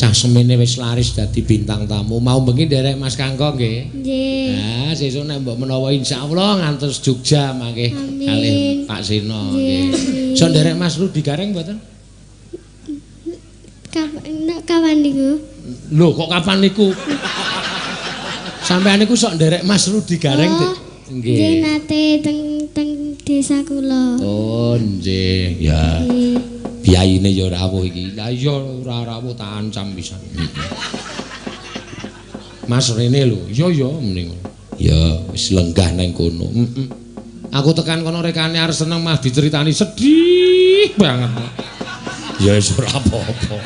Cah semene wis laris dadi bintang tamu. Mau bengi nderek Mas Kangko nggih. Nggih. Nah, sesuk nek mbok menawa insyaallah ngantos Jogja mangke kalih Pak Seno nggih. Amin. Iso nderek Mas Rudi Gareng mboten? Kapan niku? Lho, kok kapan niku? Sampeyan niku sok nderek Mas Rudi Gareng. Oh, Nggih. Nggih nate teng teng desa kula. Oh, nggih. Ya. Nggih. Biyayine ya rawuh iki. Lah iya ora rawuh tak ancam pisan. Mas rene lho. Iya ya mending. Ya wis lenggah nang kono. Heeh. Aku tekan kono rekane arep seneng mah diceritani sedih banget. Ya wis ora apa-apa.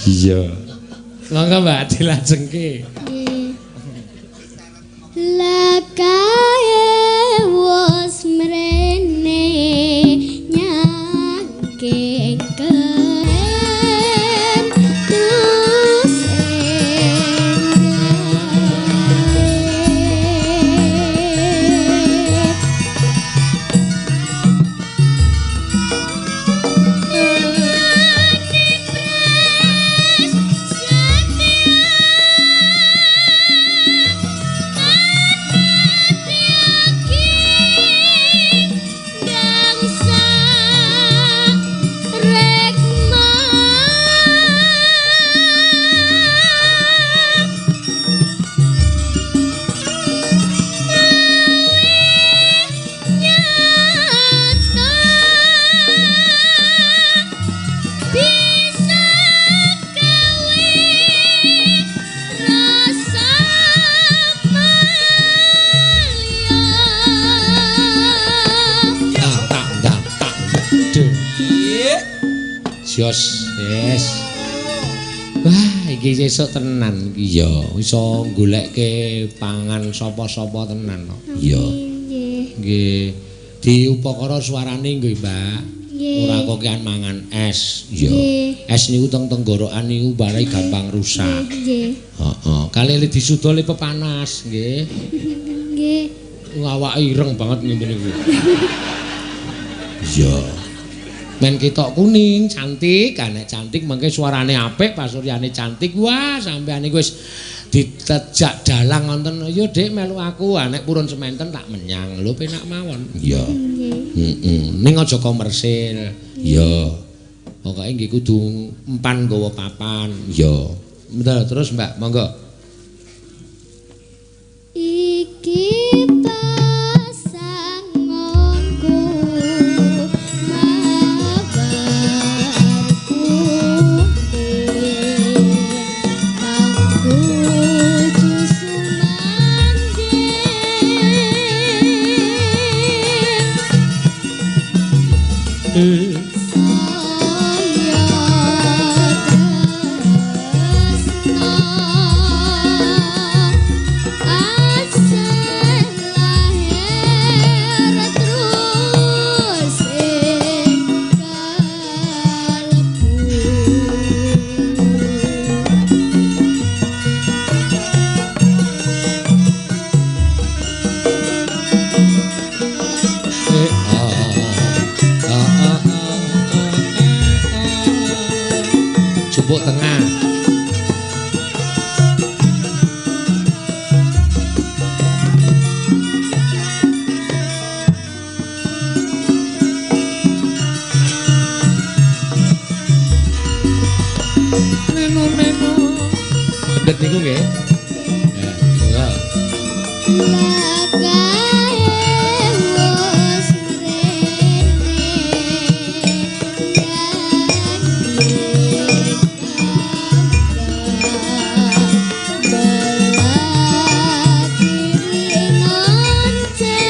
Iya. Monggo Mbak dilajengke. Nggih. Lakae wos mrene nyangking ken tus Jos. Yes. Wah, iki sesuk tenan iki ya iso golekke pangan sapa-sapa tenan kok. Iya. Nggih. Nggih. Diupakara suarane nggih, Mbak. Nggih. Ora kokean mangan es. Iya. Nggih. Es niku teng tenggorokan niku barai gampang rusak. Nggih. Heeh. Kali li disuda li pepanas, nggih. Nggih. Awake ireng banget ngene niku. Iya. Men ketok kuning, cantik, nek cantik mengke suarane apik, pasuryane cantik. Wah, sampean niku wis ditejak dalang wonten. Yo Dik melu aku, ah nek purun sementen tak menyang. Lho penak mawon. Iya. Nggih. Heeh. Ning aja komersil. Iya. Pokoke nggih kudu empan nggawa papan. Iya. Betul, terus Mbak, monggo. Iki pasanganku mawar kuning kang kudu sumandhing saya tresna asih lahir terus ing kalbu. Eh, ah, ah, ah, ah, ah, ah. Jupuk tengah. Neno neno. Pendet niku nggih. Ya, monggo. Lakae wis mrene nanging belah kiri noncen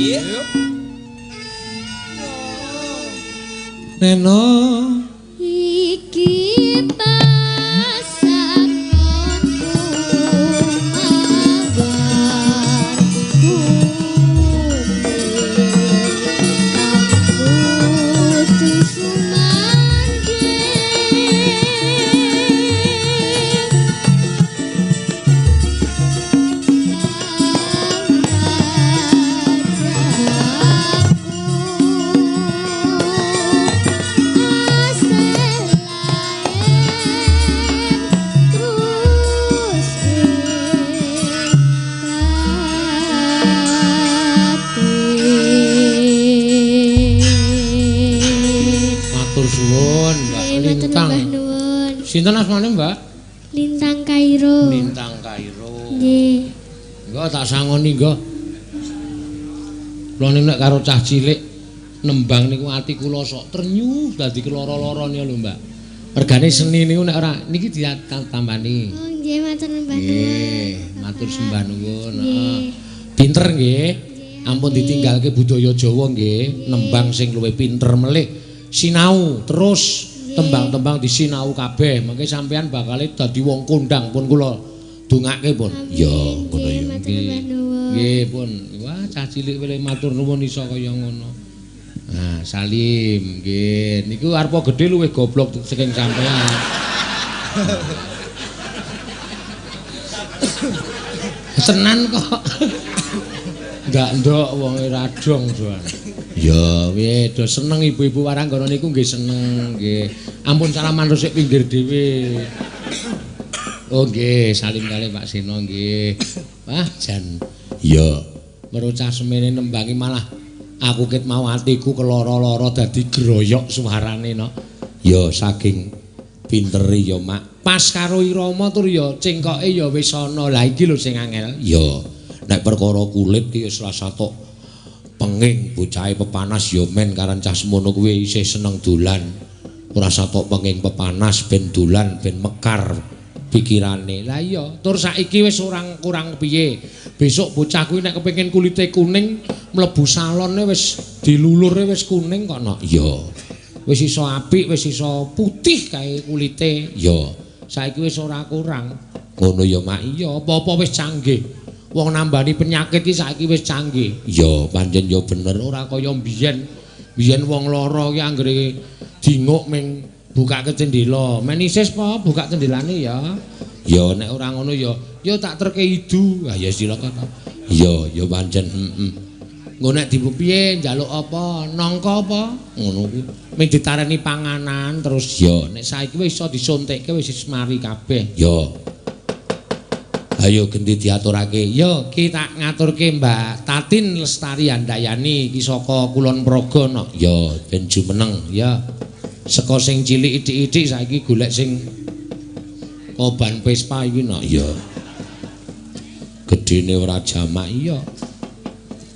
Ya. Neno. Iki pasanganku mawar kuning kang kudu sumandhing Matur suwun, Mbak Lintang. Sinten asmane, Mbak? Lintang Kairo. Lintang Kairo. Nggih. Engko tak sangoni nggo. Kula nek karo cah cilik nembang niku ati kula sok trenyuh dadi keloro-loro niku lho, Mbak. Regane seni niku nek ora niki ditambani. Oh, nggih matur sembah nuwun. Nggih, matur sembah nuwun. Nggih. Heeh. Pinter nggih. Ampun ditinggalke budaya Jawa nggih, nembang sing luwih pinter melih. Sinau terus Tembang-tembang disinau kabeh, mengke sampean bakale dadi wong kondang pun kula dongake pun. Ya, ngono ya. Nggih, pun. Wah, cah cilik wele matur nuwun iso kaya ngono. Nah, Salim nggih. Niku arepa gedhe luwih goblok saking sampean. Tenan kok. Enggak ndok wong ora dong doan. Ya, piye do seneng ibu-ibu waranggana niku nggih seneng nggih. Ampun salaman resik pinggir dhewe. Oh nggih, salim kalih Pak Seno nggih. Wah, jan. Ya, merocah semene nembangi malah aku ket mau atiku keloro-loro dadi groyok suarane no. Ya saking pintere ya, Mak. Pas karo irama tur ya cengkoke ya wis ana. Lah iki lho sing angel. Ya, nek perkara kulit ki wis rasa tok penging bocahe pepanas ya men karan cah semono kuwi isih seneng dolan. Ora satok penging pepanas ben dolan ben mekar pikirane. Lah iya, tur saiki wis ora kurang piye. Besok bocah kuwi nek kepengin kulite kuning mlebu salone wis dilulure wis kuning kok no. Iya. Wis iso apik, wis iso putih kae kulite. Ya. Saiki wis ora kurang. Ngono ya, Mak. Iya, apa-apa wis canggih. Wong nambani penyakit iki saiki wis canggih. Ya, pancen ya bener ora kaya mbiyen. Biyen wong lara ki anggere dinguk ming bukake cendela. Men isis po buka cendelane ya. Ya nek ora ngono ya ya tak terke idu. Ah ya silakan. Ya, ya pancen heeh. Engko nek dipiye njaluk apa? Nangka apa? Ngono kuwi. Ming ditareni panganan terus ya nek saiki wis iso disuntikke wis mari kabeh. Ya. Ayo genti diaturake. Ya, ki tak ngaturke Mbak Tatin Lestari Handayani iki saka Kulon Progo no. Ya, ben jumeneng ya. Saka sing cilik ithik-ithik saiki golek sing koban Vespa iki no. Ya. Gedene ora jamak iya.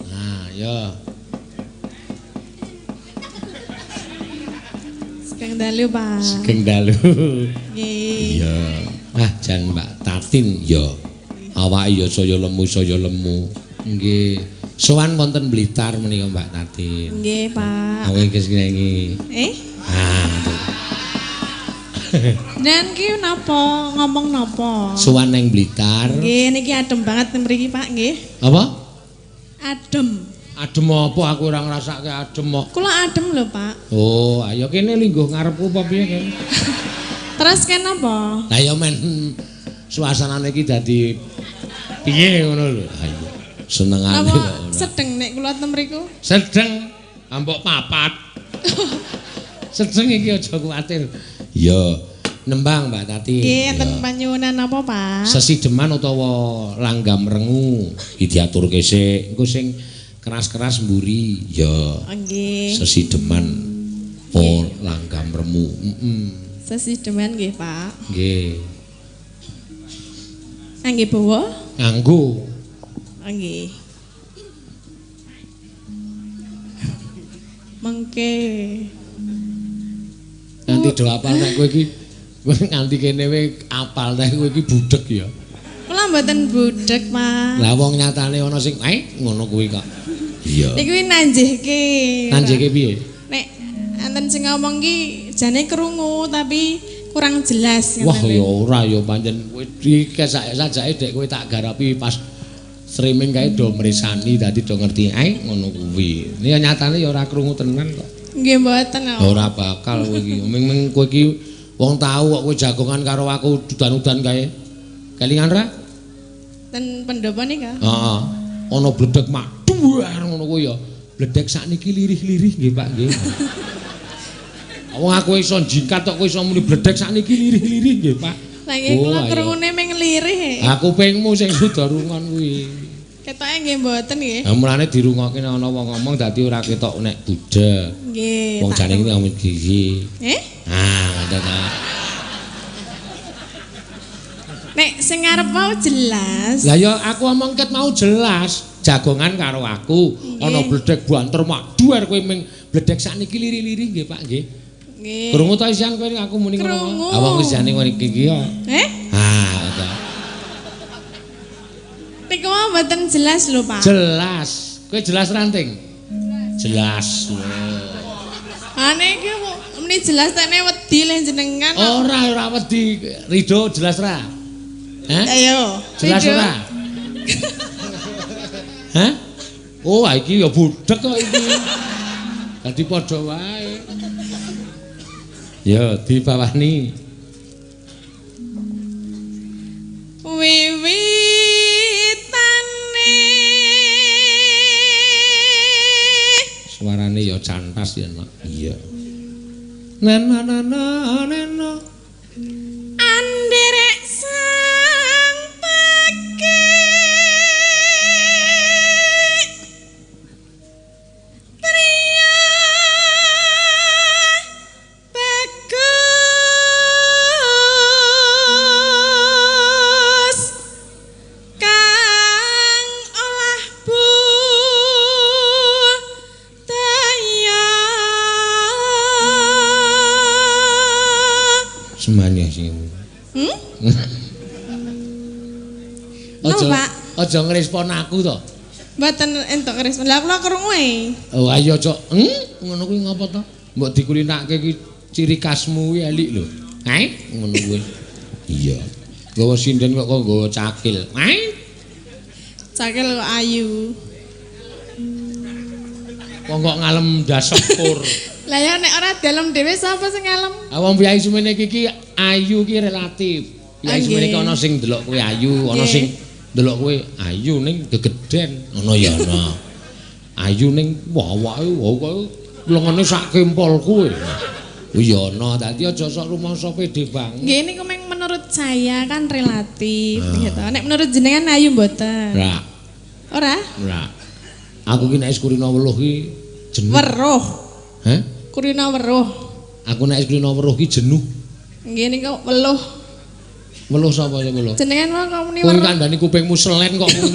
Nah, ya. Sugeng dalu, Pak. Sugeng dalu. Nggih. Iya. Ah, jan Mbak Tatin ya. Awake ya saya lemu, saya lemu. Nggih. Sowan wonten Blitar menika Mbak Tatin. Nggih, Pak. Aku iki nyanyi. Eh? Ah, Nen ki napa ngomong napa? Sowan nang Blitar. Nggih, niki adem banget mriki, Pak, nggih. Apa? Adem. Adem apa aku ora ngrasake adem kok. Kula adem lho, Pak. Oh, ayo kene lingguh ngarepku apa piye kene? Terus kene apa? Lah ya men suasanane iki dadi piye ngono lho. Ayo senengane Napa kok ora. Sedeng nek kula ten mriku? Sedeng ambok papat. Sedeng iki aja kuwatir. Ya, nembang Mbak Tati. Nggih, enten panyuwunan apa, Pak? Sesideman utawa langgam rengu iki diaturke sik. Engko sing keras-keras mburi. Ya. Nggih. Sesideman oh langgam remu. Heeh. Sesideman nggih, Pak. Nggih. Ngangge bawa? Nganggo. Nggih. Mengke. Nganti do apal nek kowe iki kowe nganti kene we apal nek kowe iki budheg ya. Kula mboten budheg, Pak. Lah wong nyatane ana sing ngono kuwi kok. Iya. Niku nanjihke. Nanjihke piye? Nek enten sing ngomong ki jane krungu tapi kurang jelas. Wah ya ora ya pancen kowe iki sajake dek kowe tak garapi pas streaming kae do mresani dadi do ngerti ngono kuwi. Ini nyatane ya ora krungu tenan kok. Nggih mboten. Ora bakal kowe iki. Ming kowe iki wong tau kok kowe jagongan karo aku udan-udan kae. Kelingan ra? Ten pendopo nika. Heeh. Ana bledek mak duar ngono kuwi ya. Bledek sakniki lirih-lirih nggih Pak nggih. Wong aku iso jingkat kok kowe iso muni bledek sakniki lirih-lirih nggih Pak. Lah nggih kula krungune ming lirih. Aku pengmu sing kudu rungon kuwi. Ketoke nggih mboten nggih. Lah mulane dirungokke nek ana wong ngomong dadi ora ketok nek budheg. Nggih. Wong jane iki ngomong gigi. Eh? Ah, ngoten ta. Nek sing ngarep mau jelas. Lah ya aku omong ket mau jelas. Jagongan karo aku, ana bledek banter mak duar kowe ming bledek sakniki liri-liri nggih Pak nggih. Nggih. Krungu ta isian kowe aku muni ngono. Ah wong wis jane ngene iki ya. Eh? Ah, ngoten. Niku mau mboten jelas lho, Pak. Jelas. Kowe jelas ranting? Jelas. Ane iki muni jelas tekne wedi wedi le jenengan. Ora ora wedi. Ridho jelas ra? Hah? Ayo. Jelas Ridho. ora? Hah? Oh, iki ya budhek kok iki. Dadi padha wae. Ya, dibawani. Wiwitane Suarane ya cantas ya, Nak. Iya. Nena nena nena. Anderek sang peke pria bagus kang olah budaya. Semane sing. Hmm? Aja Pak? aja ngrespon aku to. Mboten entuk respon. Lah kula krungu e. Oh ayo aja. Ngono kuwi ngapa to? Mbok dikulinake ki ciri khasmu kuwi elik lho. Heh, ngono kuwi. Iya. Gawa sinden kok kok nggawa cakil. Heh. Cakil kok ayu. Wong kok ngalem dasepur. Lah ya nek ora dalem dhewe sapa sing ngalem? Ah wong piyai semene iki ki ayu ki relatif. Piyai Ah, semene iki nggih. ana sing ndelok kowe ayu, ana Nggih. sing ndelok kowe ayu ning gegeden, ngono ya ana. Ayu ning awake kok lengene sak kempol kuwe. Kuwi ya ana, dadi aja sok rumangsa pede banget. Nggih niku meng menurut saya kan relatif gitu. Nek menurut jenengan ayu mboten? Ora, Ora? ora. Aku ki nek wis kulino weluh ki jenuh. Weruh. Hah? Kulino weruh. Aku nek wis kulino weruh ki jenuh. Nggih niku weluh. Weluh sapa sing weluh? Jenengan mau kok muni Kowe weruh. kandhani kupingmu selen kok muni.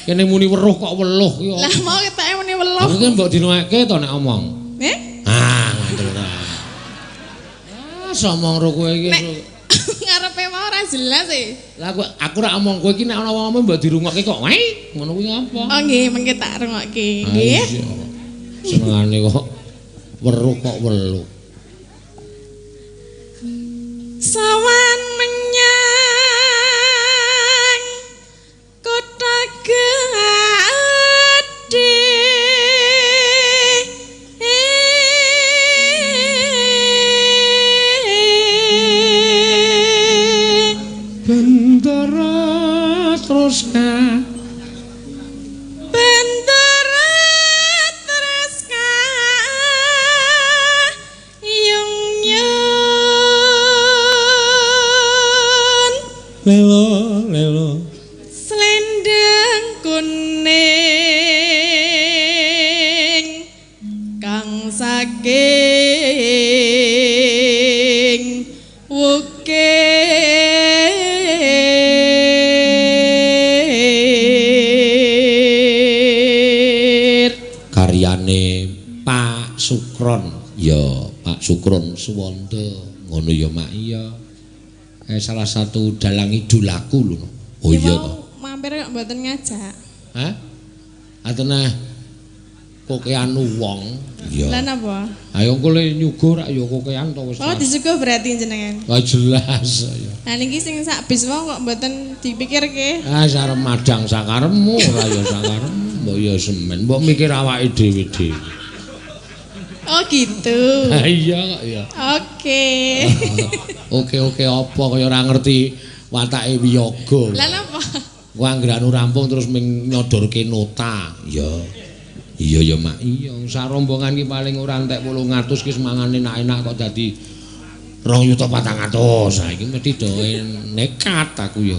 Kene muni weruh kok weluh ki. Lah mau ketake muni weluh. Aku ki mbok dinoake to nek omong. Eh? Ah, ngandel ta. Ah, somong ro kowe iki. Nek ngarepe mau ora jelas e. Lah aku ora omong kowe iki nek ana wong omong mbok dirungokke kok. Weh, ngono kuwi ngapa? Oh nggih, mengke tak rungokke. Nggih. Senengane kok weruh kok weluh. Sawan menyang kota gedhe. Bendara terus ka Bendera terus ka yung nyun lelo lelo selendang kuning kang saking wukir. Karyane Pak Sukron. Ya, Pak Sukron Suwanda. Ngono ya, Mak. Iya. Salah satu dalang idolaku lho. Oh iya to. Mampir kok mboten ngajak. Hah? Atenah kokean wong. Iya. Lah napa? Ayo engko le nyuguh rak ya kokean to wis. Oh disuguh berarti jenengan. Wah jelas ya. Lah niki sing sak bis wong kok mboten dipikirke. Ah sarem madang sakarepmu ora ya sakarepmu. Mbok ya semen, mbok mikir awake dhewe-dhewe. Oh gitu. Ha iya kok ya. Oke. Oke-oke apa kaya ora ngerti watake wiyaga. Lah napa? Ku anggranu rampung terus ming nyodorke nota. Iya. Iya ya Mak. Iya, sak rombongan ki paling ora entek 800 ki semangane enak-enak kok dadi 2.400.000. Ha iki mesti do nekat aku ya.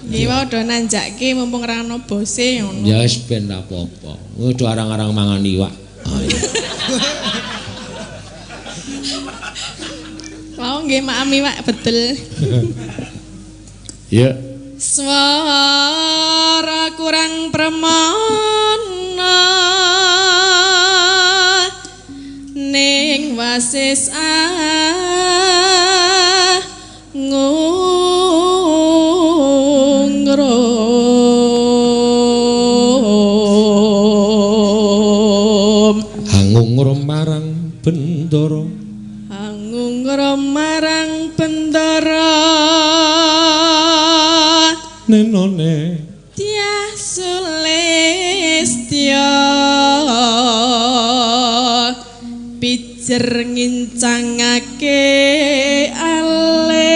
Nggih wae do nanjake mumpung ora ana bose ngono. Ya wis ben ra apa-apa. Kowe do arang-arang mangan iwak. Ah iya. Mau nggih maem iwak betul. Iya. Swara kurang premana ning wasis angungrum. Hangungrum marang Bendara. Angungrum Sulistya pijer ngincangake alis.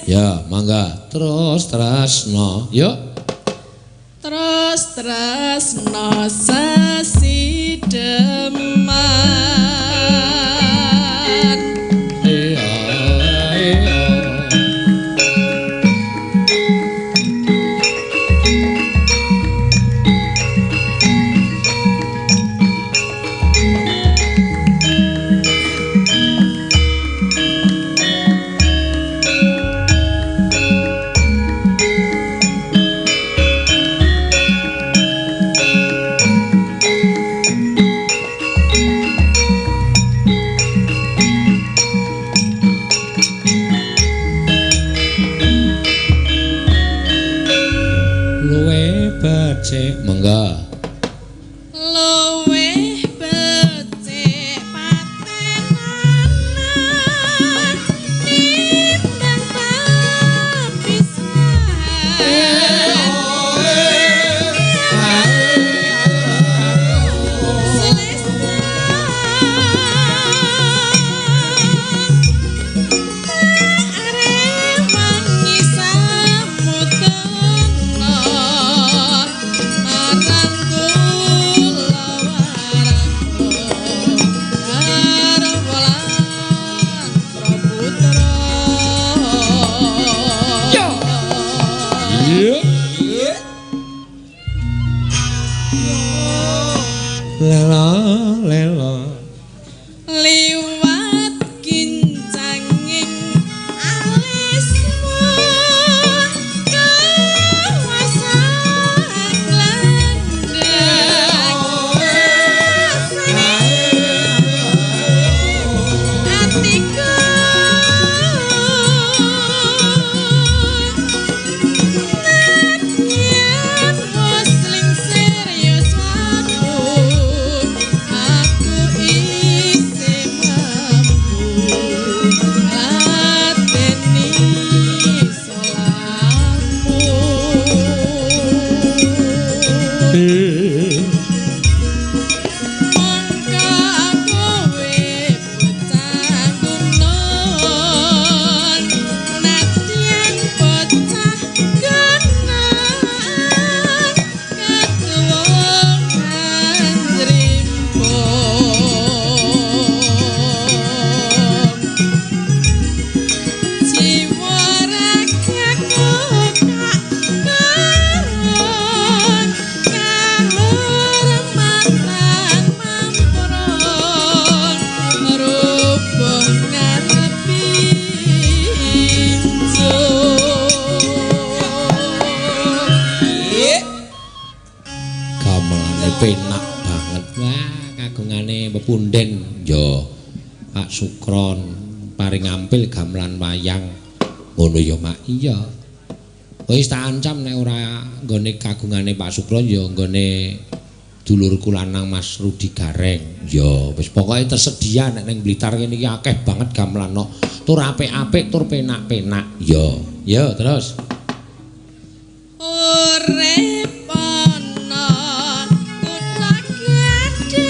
Ya, mangga terus tresno. Yuk. Terus tresno sesideman. Iya, iya. Luwe becik, mangga. Luwih becik patenanan timbang papisahan. Iya. Lela lela. Liwat kincanging alismu kawasang landheng atiku nadyan wis lingsir yuswaku aku isih mampu ngladeni salahmu. Mongko kowe bocah gunung nadyan bocah gunung ketuwung anjrimpung jiwa ragaku kak karun kahormatan mamprun rubuh ngarepi injung. Gamelane penak banget. Wah, kagungane pepunden ya Pak Sukron paring ampil gamelan wayang. Ngono ya, Mak. Iya. Wis tak ancam nek ora nggone kagungane Pak Sukron ya nggone dulurku lanang Mas Rudi Gareng. Ya wis pokoke tersedia nek ning Blitar kene iki akeh banget gamelan kok. Tur apik-apik, tur penak-penak. Ya, ya terus. Urip ana kutha gedhe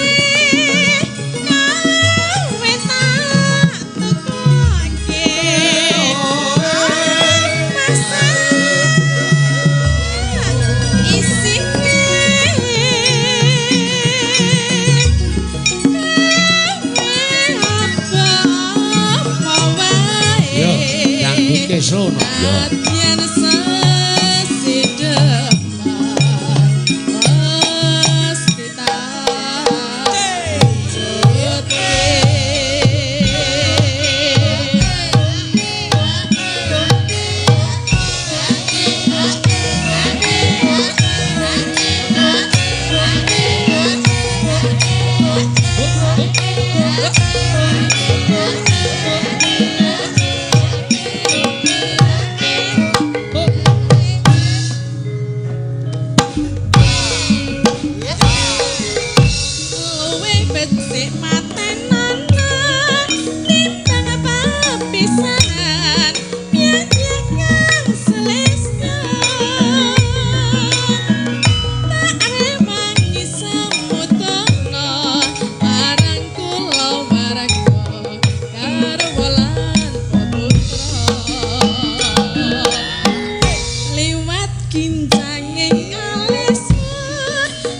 kowe tak tukoke masak isine kowe apa wae. Ya, dangdute sono. Ya. Nadyan sesideman mesti tak wujudke. Kincanging alis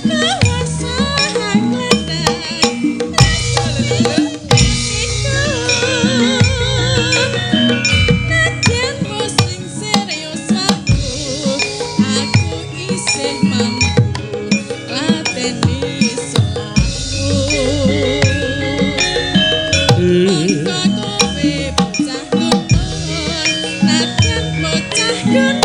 kawasah glendang nadyan sing serius aku isih mampu lateni selaku. Mongko kowe bocah gunung, nadyan bocah gunung.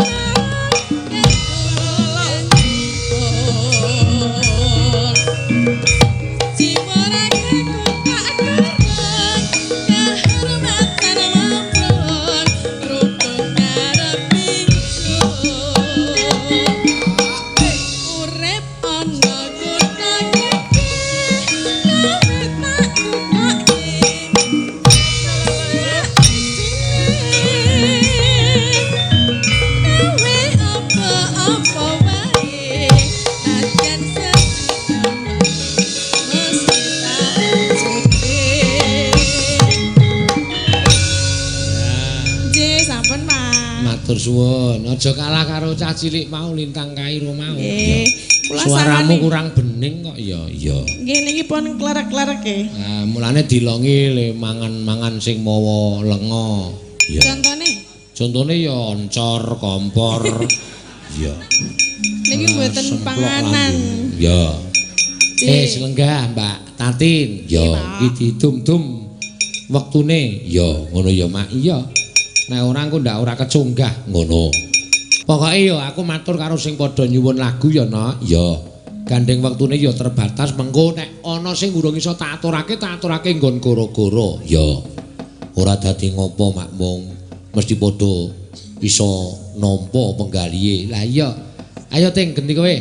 Matur suwun. Aja kalah karo cah cilik mau Lintang Kairo mau. Nggih. Suaramu kurang bening kok ya. Iya. Nggih niki pun klerek-klereke. Nah, mulane dilongi le mangan-mangan sing mawa lenga. Iya. Contone? Contone ya oncor, kompor. Iya. Niki mboten panganan. Ya. Selenggah Mbak Tatin. Ya, iki didum-dum wektune. Ya, ngono ya Mak. Iya. Nek ora engko ndak ora kecunggah ngono. Pokoke ya aku matur karo sing padha nyuwun lagu ya, Nok. Ya. Gandeng wektune ya terbatas, mengko nek ana sing urung iso tak aturake nggon goro-goro. Ya. Ora dadi ngopo Mak mung mesti padha iso nampa penggalihe. Lah iya. Ayo Ting genti kowe.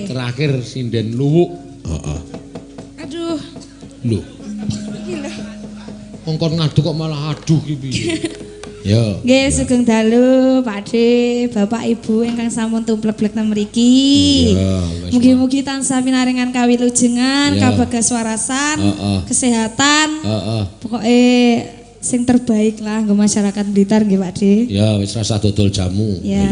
Terakhir sinden luwuk. Heeh. Aduh. Lho. Iki lho. Wong kon ngaduk kok malah aduh ki piye. Ya. Nggih, sugeng dalu Pakde, Bapak Ibu ingkang sampun tumplek-blek nang mriki. Mugi-mugi tansah pinaringan kawilujengan, kabagaswarasan, kesehatan. Heeh. Pokoke sing terbaik lah nggo masyarakat Blitar nggih Pakde. Ya, wis rasah dodol jamu. Ya.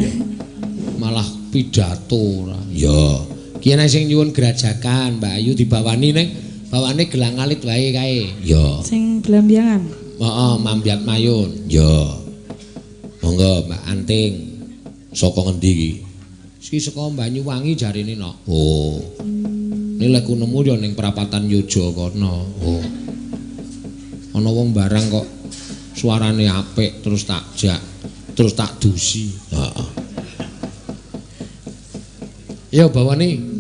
Malah pidato ora. Ya. Ki ana sing nyuwun grajakan, Mbak Ayu dibawani ning bawane gelang alit wae kae. Ya. Sing blambiangan. Heeh, mambyat mayun. Ya. Monggo Mbak Anting. Saka ngendi iki? Iki saka Banyuwangi jarine, Nok. Oh. Ini lek nemu ya ning prapatan Yojo kono. Oh. Ana wong barang kok suarane apik terus tak jak, terus tak dusi. Heeh. Ya bawane.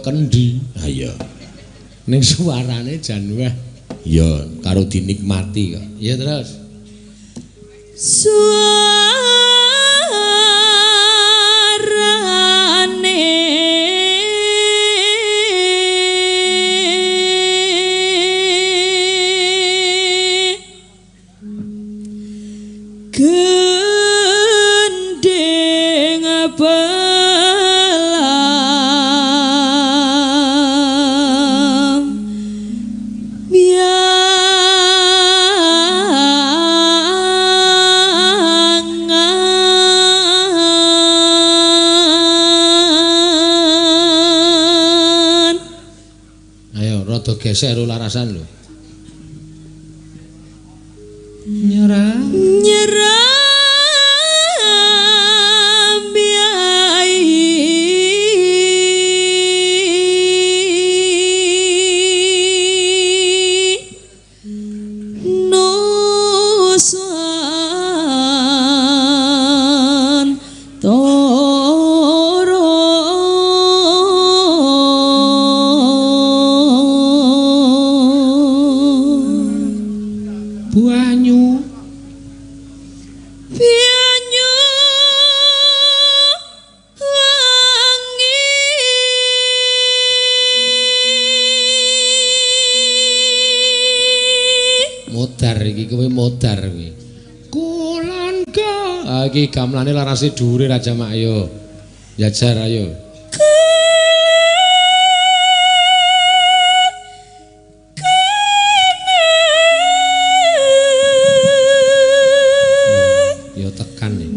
Kendi. Ha iya. Ning suarane jan weh. Ya karo dinikmati kok. Ya terus. Suarane gending Geser larasan lho. Nyerah. Nyerah biai. Nusan toro. Lodar kuwi. Kulan ga. Ah iki gamelane larase dhuwure Raja Mak ayo. Jajar ayo. Ya tekan nih.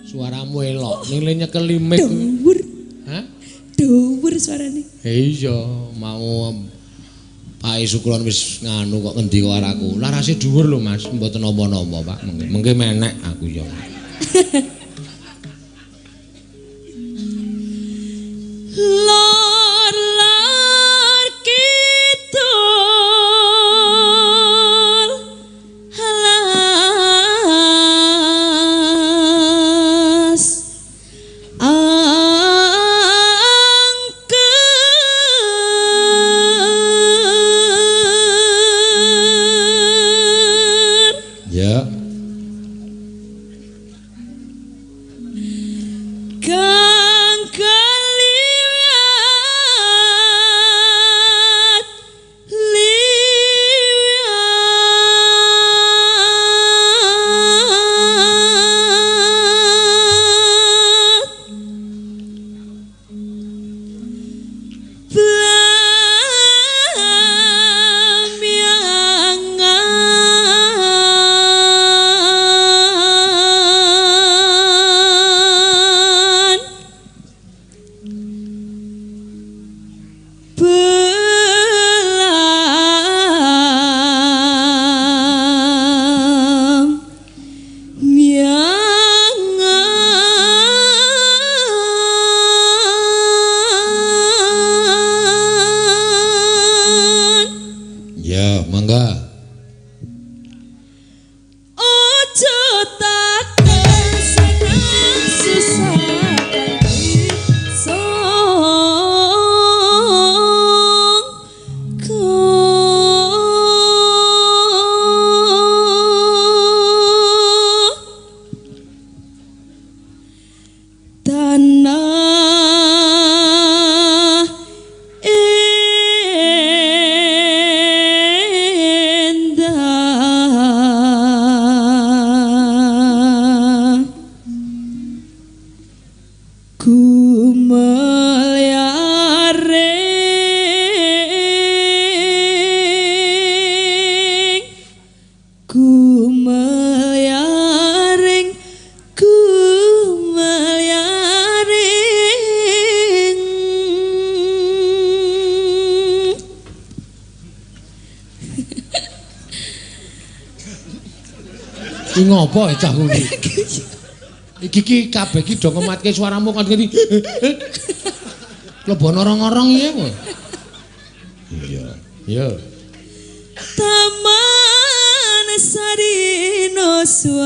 Suaramu elok, ning le nyekel mic. Dhuwur. Hah? Dhuwur suarane. Iya, mau Pak Sukulon wis nganu kok ngendi kok araku. Larase dhuwur lho Mas, mboten napa-napa Pak. Mengke menek aku ya. Lor lor kidul alas angker Ya. Kang kaliwat liwat Blamyangan Belam Miangan Ya, mangga. Ojo takon seneng susah kanthi songko. Tanah endah Gumelyaring Gumelyaring Gumelyaring Iki ngopo cah kuwi? Iki ki kabeh ki do ngematke suaramu kon ngerti. Lebon orong-orong iya kowe. Iya. Iya. Taman Sarino Swan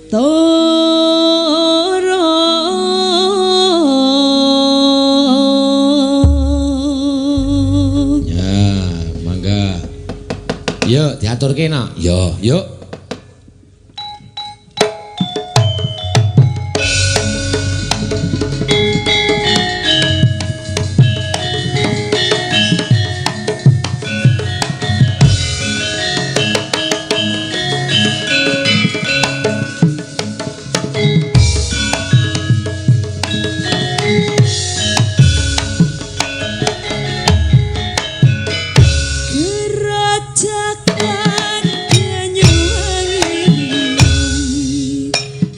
Toro. Ya, mangga. Yuk diaturke no. Yo, yuk. Gerajakan Banyuwangi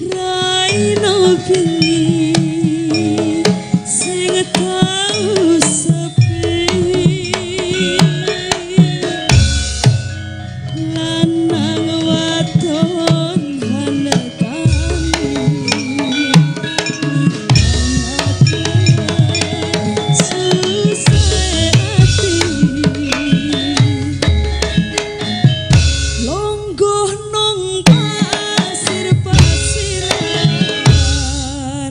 Raino bengi sing tau sepi lanang wadon hanekami susah ati longgoh nong pasir-pasiran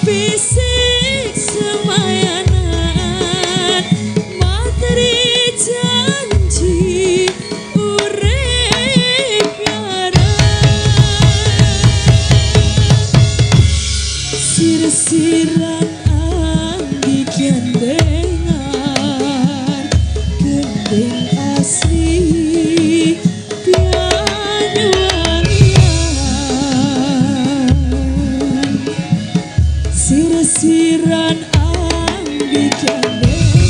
Fisik semayanan materi janji urip yarang sir-siran anggi gendengan gendeng asli Banyuwangian sir-siran anggi gendengan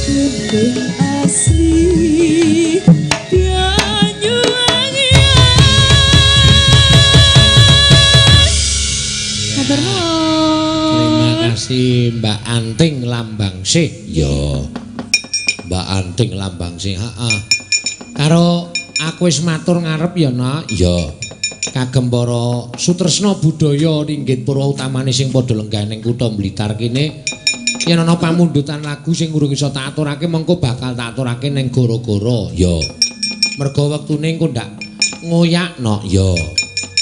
gendeng asli Banyuwangian. Matur nuwun. Terima kasih Mbak Anting Lambangsih. Ya. Mbak Anting Lambangsih, heeh. Karo aku wis matur ngarep ya, Nak. Ya. Kagem para sutresna budaya ringgit purwa utamane sing padha lenggah ning kutha Blitar kene yen ana pamundutan lagu sing urung iso tak aturake mengko bakal tak aturake ning goro-goro. Ya. Merga wektune engko ndak ngoyak, Nok. Ya.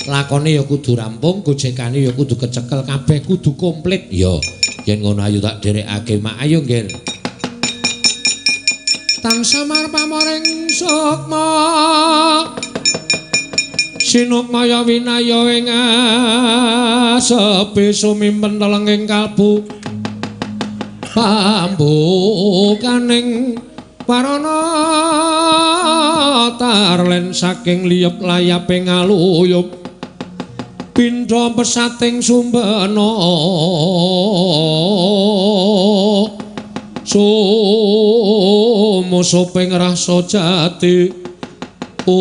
Lakone ya kudu rampung, gojekane ya kudu kecekel kabeh kudu komplit. Ya. Yen ngono ayo tak dherekake, Mak. Ayo, Nggir. Tansah pamoring sukma sinukmaya winaya ing asepi sumimpen telenging kalbu pambukaning parana tarlen saking liyep layaping aluyup pindha pesating sumbena sumusuping rasa jati. Ong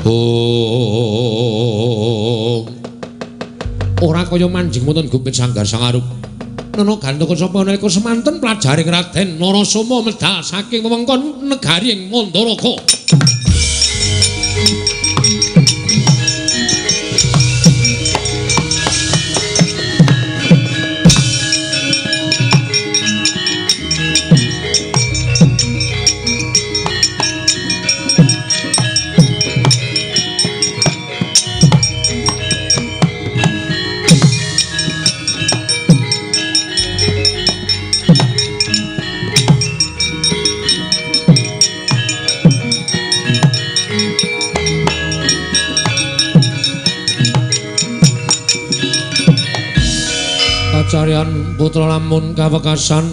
ong ora kaya manjing wonten gupit sanggar sangarup nana gantaka sapa nalika semanten pelajaring Raden Narasoma medal saking wewengkon negari ing Mandaraka. Kacaryan putra lamun kawekasan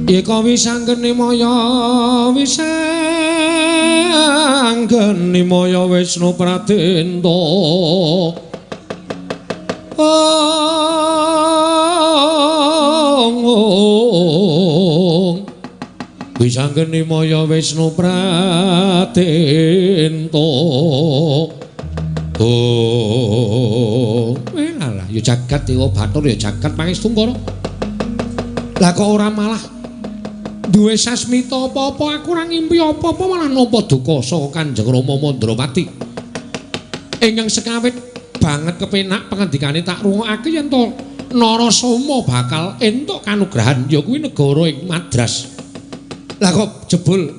eka wisanggeni maya wisanggeni maya Wisnu Pradenta. Ong ong wisanggeni maya Wisnu Pradenta. Oh, alah ya jagat dewa Bathara ya jagat pangestungkara. Lah kok ora malah duwe sasmita apa-apa, aku ora ngimpi apa-apa malah nampa duka saka Kanjeng Rama Mandrapati. Ingkang sekawit banget kepenak pengendikane tak rungokake yen to Narasoma bakal entuk kanugrahan ya kuwi negara ing Madras. Lah kok jebul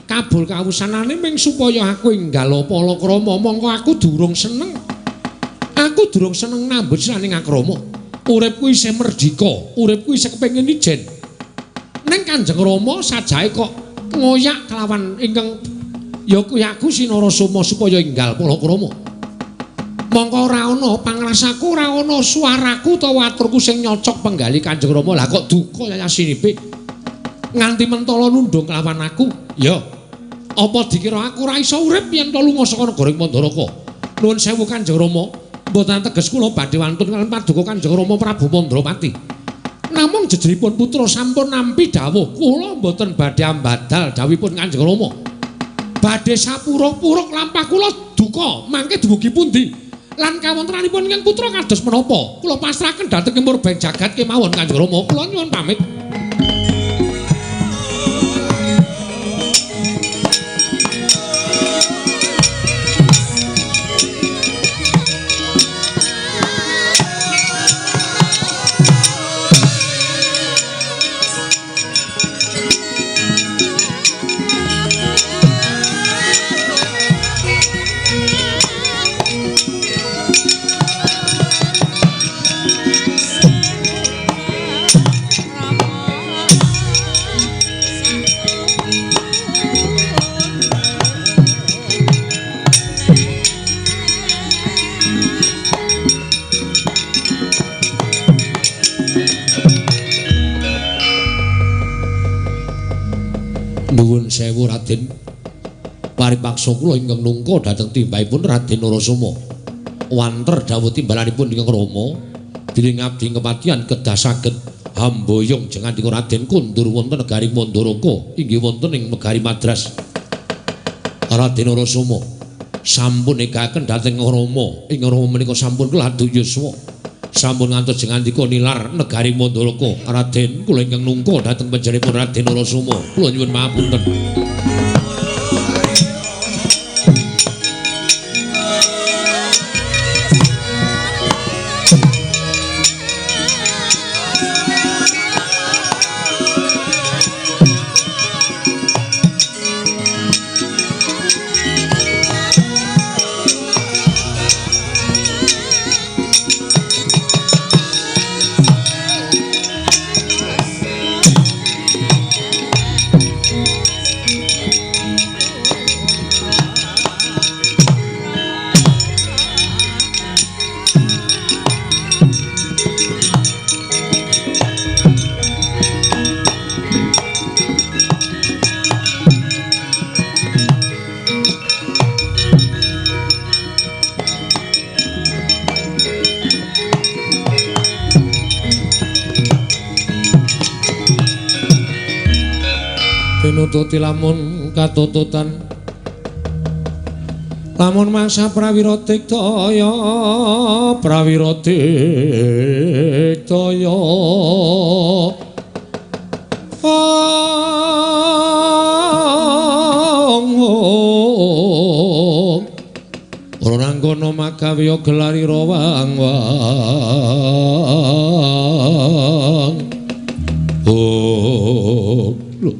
kabul kawusanane ming supaya aku enggal palakrama mongko aku durung seneng. Aku durung seneng nambut siraning akrama. Uripku isih merdika, uripku isih kepengin ijen. Ning Kanjeng Rama sajae kok ngoyak kelawan ingkang ya kuwi aku si Narasoma supaya enggal palakrama. Mongko ora ana pangrasaku, ora ana suaraku utawa aturku sing nyocok penggali Kanjeng Rama. Lah kok duka yayasinipe nganti mentala nundung kelawan aku. Ya. Apa dikira aku ora iso urip yen to lunga saka negara Mandaraka? Nuwun sewu Kanjeng Rama, mboten teges kula badhe wantun kaliyan paduka Kanjeng Rama Prabu Mandrapati. Namung jejeripun putra sampun nampi dawuh, kula mboten badhe ambadal dawuhipun Kanjeng Rama. Badhe sapuruk-puruk lampah kula duka mangke dumugi pundi? Lan kawontenanipun ingkang putra kados menapa? Kula pasrahaken dhateng Murbeng jagat kemawon Kanjeng Rama. Kula nyuwun pamit. Nuwun sewu Raden. Paripaksa kula ingkang nungka dhateng timbahipun Raden Narasoma. Wanter dawuh timbalanipun ingkang Rama, bilih ngabdi kepatihan kedah saged hamboyong jengandika Raden kundur wonten negari Mandaraka inggih wonten ing negari Madras. Raden Narasoma sampun negaken dhateng Rama, ing Rama menika sampun keladuk yuswa. Sampun ngantos jengandika nilar negari Mandaraka. Raden kula ingkang nungka dhateng panjenenganipun Raden Narasoma. Kula nyuwun mapunten. Pinututi lamun katututan lamun mangsa prawira diktaya prawira diktaya ora nanggono magawe gelari rawang wang. Oh lho,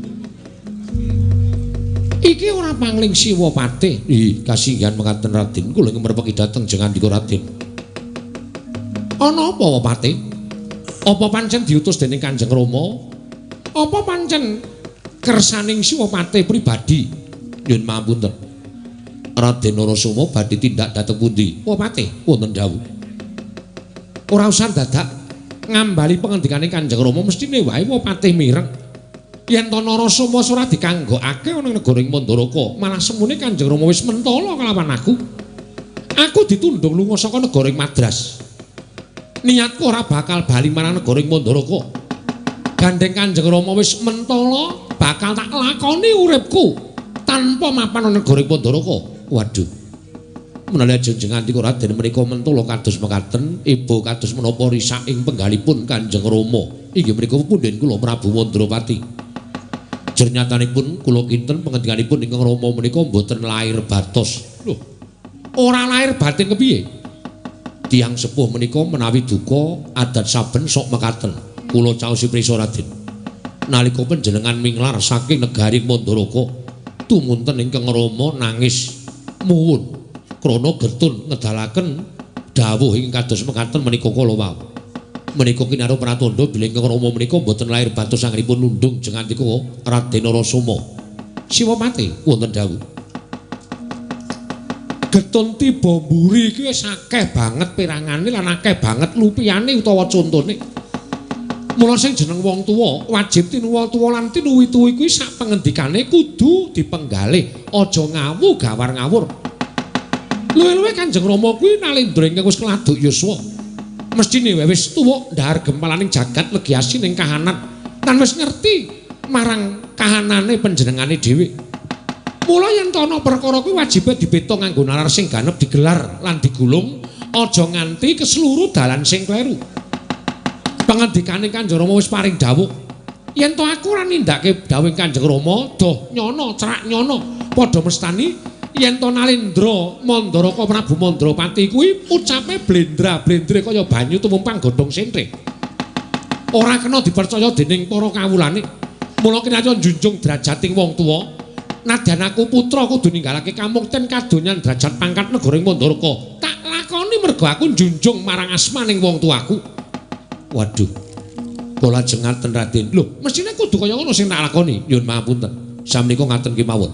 iki ora pangling Siwapati. Ih, kasinggihan mekaten Raden, kula ingkang merpeki dhateng jengandika Raden. Ana apa Wapati? Apa pancen diutus dening Kanjeng Rama? Apa pancen kersaning Siwapati pribadi? Nyuwun mapunten. Raden Narasoma badhe tindak dhateng pundi? Wapati wonten dawuh. Ora usah dadak ngambali pengendikane Kanjeng Rama, mesthine wae Wapati mireng. Yen to Narasoma ora dikanggokake ana ing negara Mandaraka, malah semune Kanjeng Rama wis mentala kelawan aku. Aku ditundung lunga saka negara Madras. Niatku ora bakal bali marang negara Mandaraka. Gandeng Kanjeng Rama wis mentala, bakal tak lakoni uripku tanpa mapan ana negara Mandaraka. Waduh. Menawi jenengan andika Raden menika mentala kados mekaten, ibu kados menapa risak ing penggalipun Kanjeng Rama. Inggih menika punden kula Prabu Mandrapati. Jernyatanipun kula kinten pengendikanipun ingkang Rama menika mboten lair batos. Lho, ora lair batin kepiye? Tiyang sepuh menika menawi duka adat saben sok mekaten. Kula caosi prisa Raden. Nalika panjenengan minglar saking negari Mandaraka, tumunten ingkang Rama nangis muwun krana getun ngedalaken dawuh ingkang kados mekaten menika kala wau. Menika kinaro pratandha bilih ingkang Rama menika mboten lair batos anggenipun nundung jengandika Raden Narasoma. Siwapati wonten dawuh. Getun tiba mburi iki wis akeh banget perangane lan akeh banget lupiyane utawa contone. Mula sing jeneng wong tuwa wajib tinuwa tuwa lan tinuwi-tuwi kuwi sak pengendikane kudu dipenggalih, aja ngawu gawar ngawur. Luwih-luwih Kanjeng Rama kuwi nalendra ingkang wis keladuk yuswa. Mesthine wae wis tuwa ndhahar gempalaning jagat legi asin ing kahanan lan wis ngerti marang kahanane panjenengane dhewe. Mula yen ana perkara kuwi wajibe dibeto nganggo nalar sing ganep digelar lan digulung, aja nganti keseluruh dalan sing kleru. Pangendikane Kanjeng Rama wis paring dawuh, yen to aku ora nindakake dawuhing Kanjeng Rama, doh nyono cerak nyono padha mestani yen to nalendra Mandaraka Prabu Mandrapati kuwi ucape blendra-blendre kaya banyu tumumpang godhong sentre. Ora kena dipercaya dening para kawulane. Mula kinarya njunjung drajating wong tuwa, nadyan aku putra kudu ninggalake kamukten kadonyan derajat pangkat negara ing Mandaraka. Tak lakoni mergo aku njunjung marang asmaning wong tuaku. Waduh. Kula lajeng ngaten Raden. Lho, mesthine kudu kaya ngono sing tak lakoni. Nyuwun mapunten. Samenika ngaten kemawon.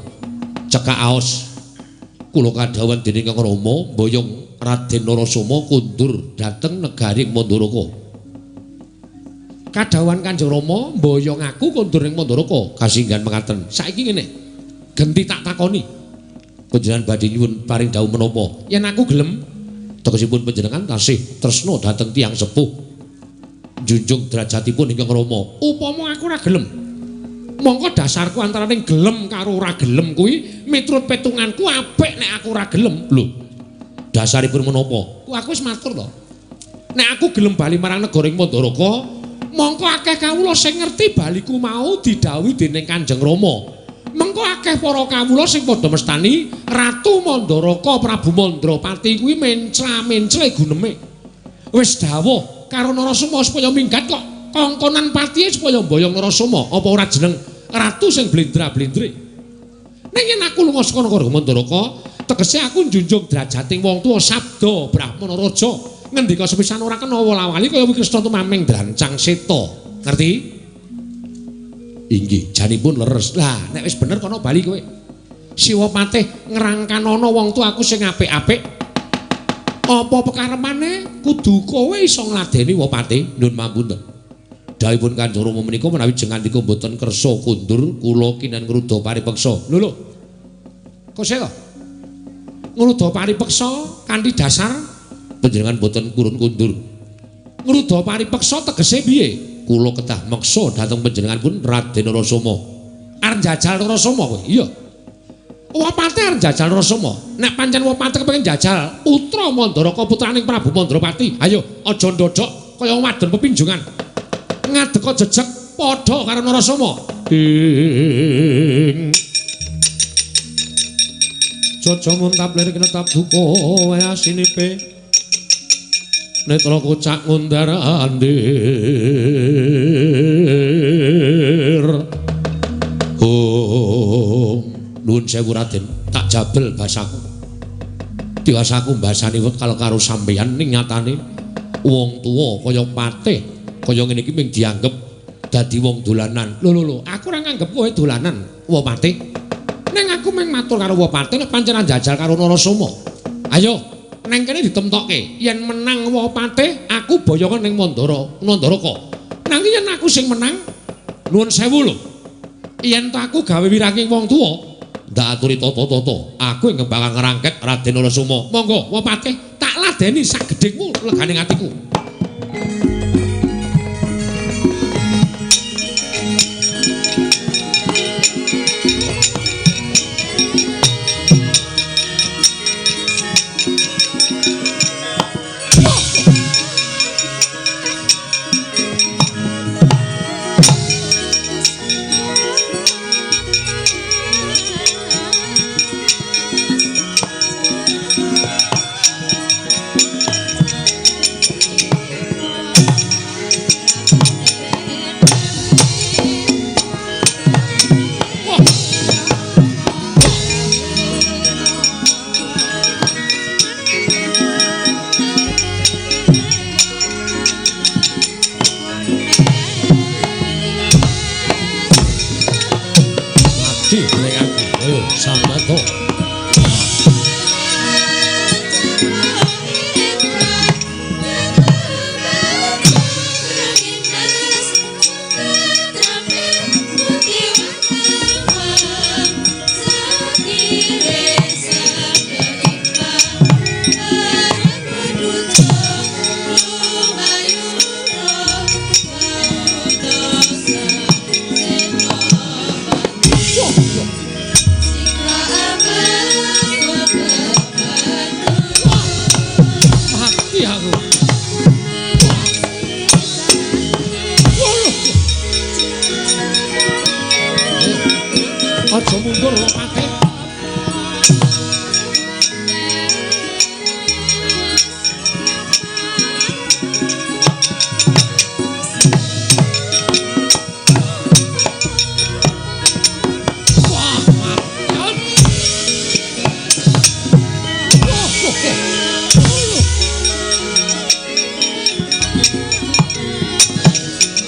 Cekak aos kula kadhawuhan dening Kang Rama mboyong Raden Narasoma kundur dhateng negari Mandaraka. Kadhawuhan Kanjeng Rama mboyong aku kondur ning Mandaraka kasinggihan mekaten. Saiki ngene. Genti tak takoni. Panjenengan badhe nyuwun paring dawuh menapa? Yen aku gelem tegesipun panjenengan tasih tresna dhateng tiyang sepuh. Junjung derajatipun ingkang Rama. Upama aku ora gelem, mongko dasarku antaraning gelem karo ora gelem kuwi miturut petunganku apik nek aku ora gelem. Lho, dasaripun menapa? Ku aku wis matur to. Nek aku gelem bali marang negara ing Mandaraka, mongko akeh kawula sing ngerti baliku mau didhawuhi dening Kanjeng Rama. Mengko akeh para kawula sing padha mestani Ratu Mandaraka Prabu Mandrapati kuwi mencla-mencle guneme. Wis dawuh karo Narasoma supaya minggat kok kongkonan patihe supaya mboyong Narasoma, apa ora jeneng ratu sing blendra-blendre. Ning yen aku lunga saka negara Mandaraka, tegese aku njunjung derajating wong tuwa sabda Brahmana Raja ngendika sepisan ora kena wala-wali kaya Kresna tumaming drancang seta. Ngerti? Inggih, janipun leres. Lah, nek wis bener kono bali kowe. Siwa patih ngrangkanana wong tuwa aku sing apik-apik. Apa pekarepane kudu kowe iso ngladeni Wapati? Nyuwun pamunten. Dawuhipun Kanjeng Rama menika menawi jengandika mboten kersa kundur kula kinan ngruda paripeksa. Lho lho. Kok sik to? Ngruda paripeksa kanthi dasar panjenengan mboten purun kundur. Ngruda paripeksa tegese piye? Kula kedah meksa dhateng panjenengan pun Raden Narasoma. Arep njajal Narasoma kowe? Iya. Wapati arep njajal Narasoma. Nek pancen Wapati kepengin njajal putra Mandaraka putraning Prabu Mandrapati, ayo aja ndodhok kaya wadon pepinjungan. Ngadeka jejeg padha karo Narasoma. Ing Jaja muntap lir kinetap duka wayasinipe. Netra kocak ngundar andir. Oh, nuwun sewu Raden, tak jabel basaku. Diwasaku mbasani wekal karo sampeyan ning nyatane wong tuwa kaya patih kaya ngene iki mung dianggep dadi wong dolanan. Lho lho lho, aku ora nganggep kowe dolanan, Wapati. Ning aku mung matur karo Wapati nek pancen njajal karo Narasoma. Ayo, neng kene ditemtokke. Yen menang Wapati, aku boyongan ning Mandara, Nandaraka. Nanging yen aku sing menang, nuwun sewu lho. Yen to aku gawe wiranging wong tuwa, ndak aturi tata-tata. Aku ingkang bakal ngrangket Raden Narasoma. Monggo Wapati, tak ladeni sak gedhekmu legane atiku. Aja mundur lopate. Wah, mati.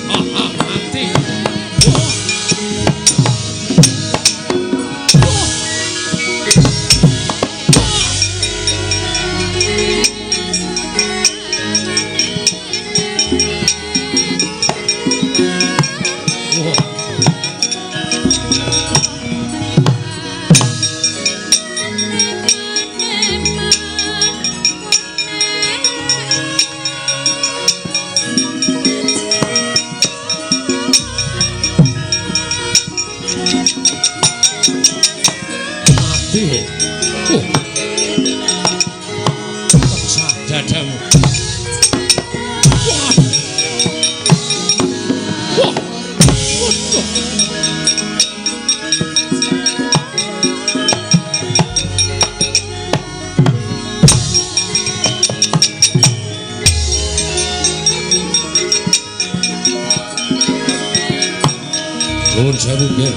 Wah, mati. Wah. Mati. Pecah dadamu. Wah. Wah. Waduh. Nuwun sewu nggih.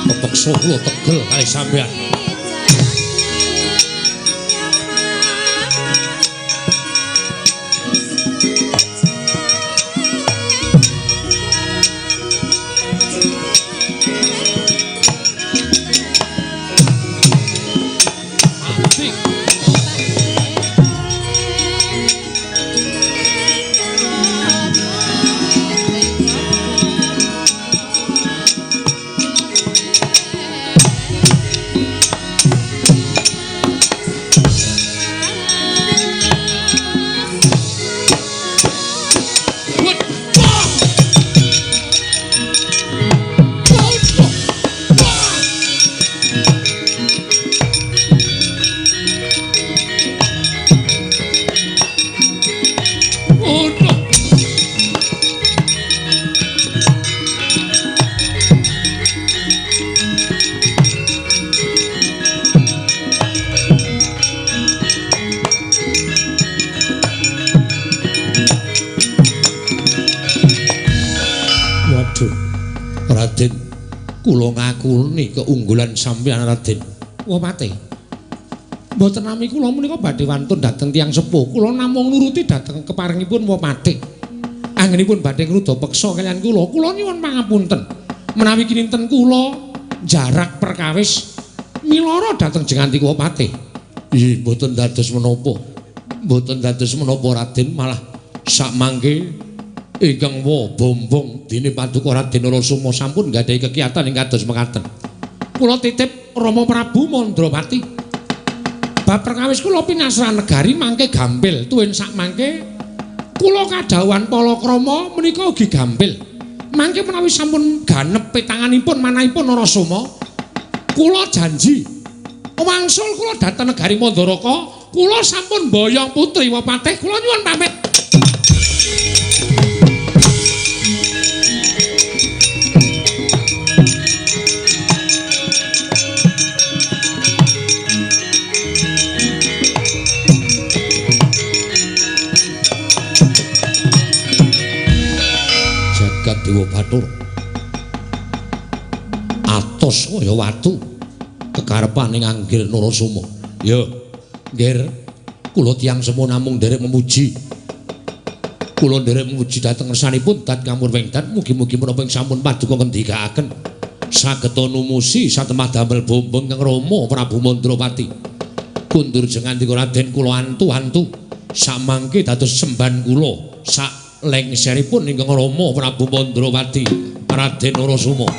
Kepeksa kula tegel kalih sampeyan. Mati. Waduh, Raden, kula ngakuni keunggulan sampeyan Raden. Wah mate. Mboten nami kula menika badhe wantun dhateng tiyang sepuh. Kula namung nuruti dhateng keparengipun Wapate. Anggenipun badhe ngruda peksa kaliyan kula, kula nyuwun pangapunten. Menawi kininten kula jarak perkawis milara dhateng jengantika Wapate. Nggih, mboten dados menapa. Mboten dados menapa Raden, malah sakmangke ingkang wa bombong dene paduka Raden Narasoma sampun nggadahi kekiyatan ing kados mekaten. Kula titip Rama Prabu Mandrapati. Bab perkawis kula pinasran negari mangke gampil tuwin sakmangke kula kadhawuhan palakrama menika ugi gampil. Mangke menawi sampun ganep petanganipun manahipun Narasoma, kula janji wangsul kula dhateng negari Mandaraka, kula sampun boyong putri Wapatih, kula nyuwun pamit. Jagat Dewa Bathara atos kaya watu kekarepane Anggir Narasoma. Ya, Nggir, kula tiyang semono namung nderek memuji. Kula nderek memuji dhateng ngersanipun Dat Ngamur Wengdat, mugi-mugi menapa ing sampun paduka ngendikaaken saged numusi satemah damel bombong kang Rama Prabu Mandrapati. Kundur jengandika Raden kula antu-antu samangke dados semban kula sak lengseripun ingkang Rama Prabu Mandrapati Raden Narasoma.